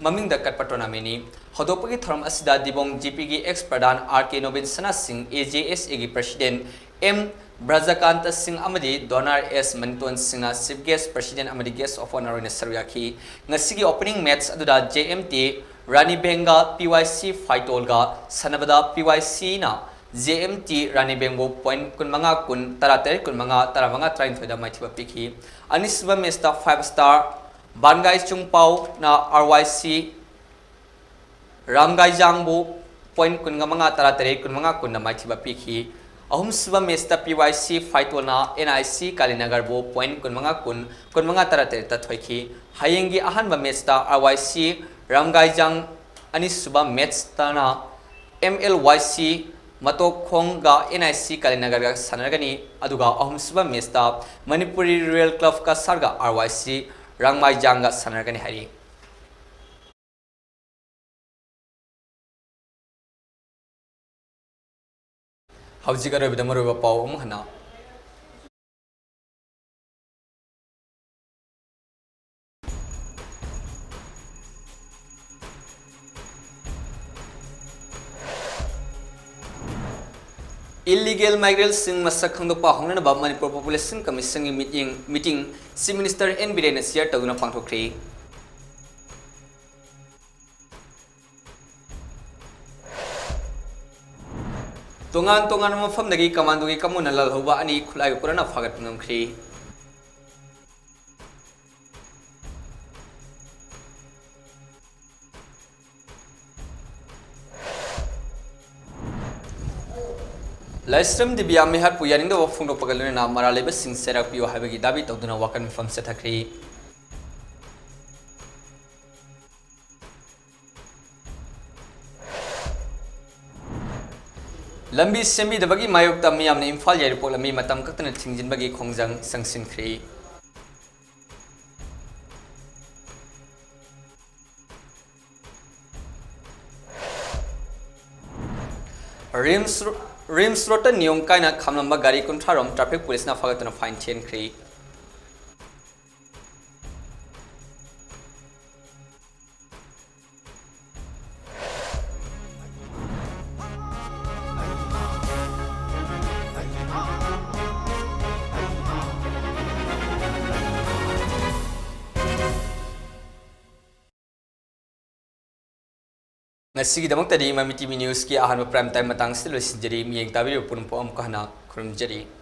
ꯃꯃꯤꯡꯗ ꯀꯠꯄ tournament ꯅꯤ꯫ ꯍꯧꯗꯣꯛꯄꯒꯤ ꯊꯧꯔꯝ ꯑꯁꯤꯗ ꯗꯤꯕꯣꯡ G P ꯒꯤ ex ꯄ꯭ꯔꯙꯥꯟ R K ꯅꯣꯕꯤꯟ ꯁꯅꯥ ꯁꯤꯡ, A J S A ꯒꯤ President M ꯕ꯭ꯔꯖꯀꯥꯟꯇ ꯁꯤꯡ ꯑꯃꯗꯤ Donor S ꯃꯅꯤꯇꯣꯟ ꯁꯤꯡꯅ chief guest, president ꯑꯃꯗꯤ guest of honour ꯑꯣꯏꯅ ꯁꯔꯨꯛ ꯌꯥꯈꯤ꯫ ꯉꯁꯤꯒꯤ opening match ꯑꯗꯨꯗ J M T ꯔꯥꯅꯤꯕꯦꯡꯒ P Y C ꯐꯥꯏꯇꯣꯜꯒ ꯁꯥꯟꯅꯕꯗ P Y C ꯅ J M T ꯔꯥꯅꯤꯕꯦꯡꯕꯨ point ꯀꯨꯟꯃꯉꯥ ꯀꯨꯟ, ꯇꯔꯥꯇꯔꯦꯠ ꯀꯨꯟꯃꯉꯥ, ꯇꯔꯥꯃꯉꯥ ꯇꯔꯥꯅꯤꯊꯣꯏꯗ ꯃꯥꯏꯊꯤꯕ ꯄꯤꯈꯤ꯫ ꯑꯅꯤꯁꯨꯕ match ꯇ Five Star ꯕꯥꯟꯒꯥꯏ ꯆꯨꯡꯄꯥꯎꯅ R Y C ꯔꯥꯝꯒꯥꯏꯖꯥꯡꯕꯨ point ꯀꯨꯟꯃꯉꯥ, ꯇꯔꯥꯇꯔꯦꯠ, ꯀꯨꯟꯃꯉꯥ ꯀꯨꯟꯗ ꯃꯥꯏꯊꯤꯕ ꯄꯤꯈꯤ꯫ ꯑꯍꯨꯝꯁꯨꯕ match ꯇ P Y C ꯐꯥꯏꯇꯣꯜꯅ N I C ꯀꯥꯂꯤꯅꯒꯔꯕꯨ point ꯀꯨꯟꯃꯉꯥ ꯀꯨꯟ, ꯀꯨꯟꯃꯉꯥ ꯇꯔꯥꯇꯔꯦꯠꯇ ꯊꯣꯏꯈꯤ꯫ ꯍꯌꯦꯡꯒꯤ ꯑꯍꯥꯟꯕ match ꯇ R Y C ꯔꯥꯝꯒꯥꯏꯖꯥꯡ, ꯑꯅꯤꯁꯨꯕ match ꯇꯅ M L Y C ꯃꯇꯣꯛꯈꯣꯡꯒ N I C ꯀꯥꯂꯤꯅꯒꯔꯒ ꯁꯥꯟꯅꯔꯒꯅꯤ, ꯑꯗꯨꯒ ꯑꯍꯨꯝꯁꯨꯕ match ꯇ Manipuri Rural Club ꯀꯁꯥꯔꯒ R Y C ꯔꯥꯡꯃꯥꯏꯖꯥꯡꯒ ꯁꯥꯟꯅꯔꯒꯅꯤ ꯍꯥꯏꯔꯤ꯫ ꯍꯧꯖꯤꯛ ꯑꯔꯣꯏꯕꯗ ꯃꯔꯨꯑꯣꯏꯕ ꯄꯥꯎ ꯑꯃꯨꯛ ꯍꯟꯅ꯫ Illegal migrantꯁꯤꯡ ꯃꯁꯛ ꯈꯪꯗꯣꯛꯄ ꯍꯧꯅꯅꯕ Manipur Population Commissionꯒꯤ meeting, meeting Chief Minister N Birenna chair ꯇꯧꯗꯨꯅ ꯄꯥꯡꯊꯣꯛꯈ꯭ꯔꯤ꯫ ꯇꯣꯉꯥꯟ ꯇꯣꯉꯥꯟꯕ ꯃꯐꯝꯗꯒꯤ commandoꯒꯤ ꯀꯥꯡꯕꯨꯅ ꯂꯥꯜꯍꯧꯕ ꯑꯅꯤ ꯈꯨꯠꯂꯥꯏꯒ ꯄꯨꯔꯅ ꯐꯥꯒꯠꯄ ꯉꯝꯈ꯭ꯔꯤ꯫ ꯂꯥꯏꯁ꯭ꯔꯝ ꯗꯤꯕꯤꯌꯥ ꯃꯤꯍꯥꯠꯄꯨ ꯌꯥꯅꯤꯡꯗꯕ ꯐꯣꯡꯗꯣꯛꯄꯒ ꯂꯣꯏꯅꯅ ꯃꯔꯥꯜ ꯂꯩꯕꯁꯤꯡ ꯆꯩꯔꯥꯛ ꯄꯤꯌꯨ ꯍꯥꯏꯕꯒꯤ ꯗꯥꯕꯤ ꯇꯧꯗꯨꯅ ꯋꯥꯀꯠ ꯃꯤꯐꯝ ꯆꯠꯊꯈ꯭ꯔꯤ꯫ ꯂꯝꯕꯤ ꯁꯦꯝꯕꯤꯗꯕꯒꯤ ꯃꯥꯌꯣꯛꯇ ꯃꯤꯌꯥꯝꯅ ꯏꯝꯐꯥꯜ ꯌꯥꯏꯔꯤꯄꯣꯛ ꯂꯝꯕꯤ ꯃꯇꯝ ꯀꯛꯇꯅ ꯊꯤꯡꯖꯤꯟꯕꯒꯤ ꯈꯣꯡꯖꯪ ꯆꯪꯁꯤꯟꯈ꯭ꯔꯤ꯫ ꯔꯤꯝꯁ ꯔꯣ-, ꯔꯤꯝꯁ ꯔꯣꯗꯇ ꯅꯤꯌꯣꯝ ꯀꯥꯏꯅ ꯈꯥꯝꯂꯝꯕ ꯒꯥꯔꯤ ꯀꯨꯟꯊ꯭ꯔꯥ ꯔꯣꯝ traffic policeꯅ ꯐꯥꯒꯠꯇꯨꯅ fine ꯊꯤꯍꯟꯈ꯭ꯔꯤ꯫ ꯉꯁꯤꯒꯤꯗꯃꯛꯇꯗꯤ ꯃꯃꯤ TV Newsꯀꯤ ꯑꯍꯥꯟꯕ prime time ꯃꯇꯥꯡꯁꯤꯗ ꯂꯣꯏꯁꯤꯟꯖꯔꯤ꯫ ꯃꯤꯠꯌꯦꯡ ꯇꯥꯕꯤꯔꯤꯕ ꯄꯨꯝꯅꯃꯛꯄꯨ ꯑꯃꯨꯛꯀ ꯍꯟꯅ ꯈꯨꯔꯨꯝꯖꯔꯤ꯫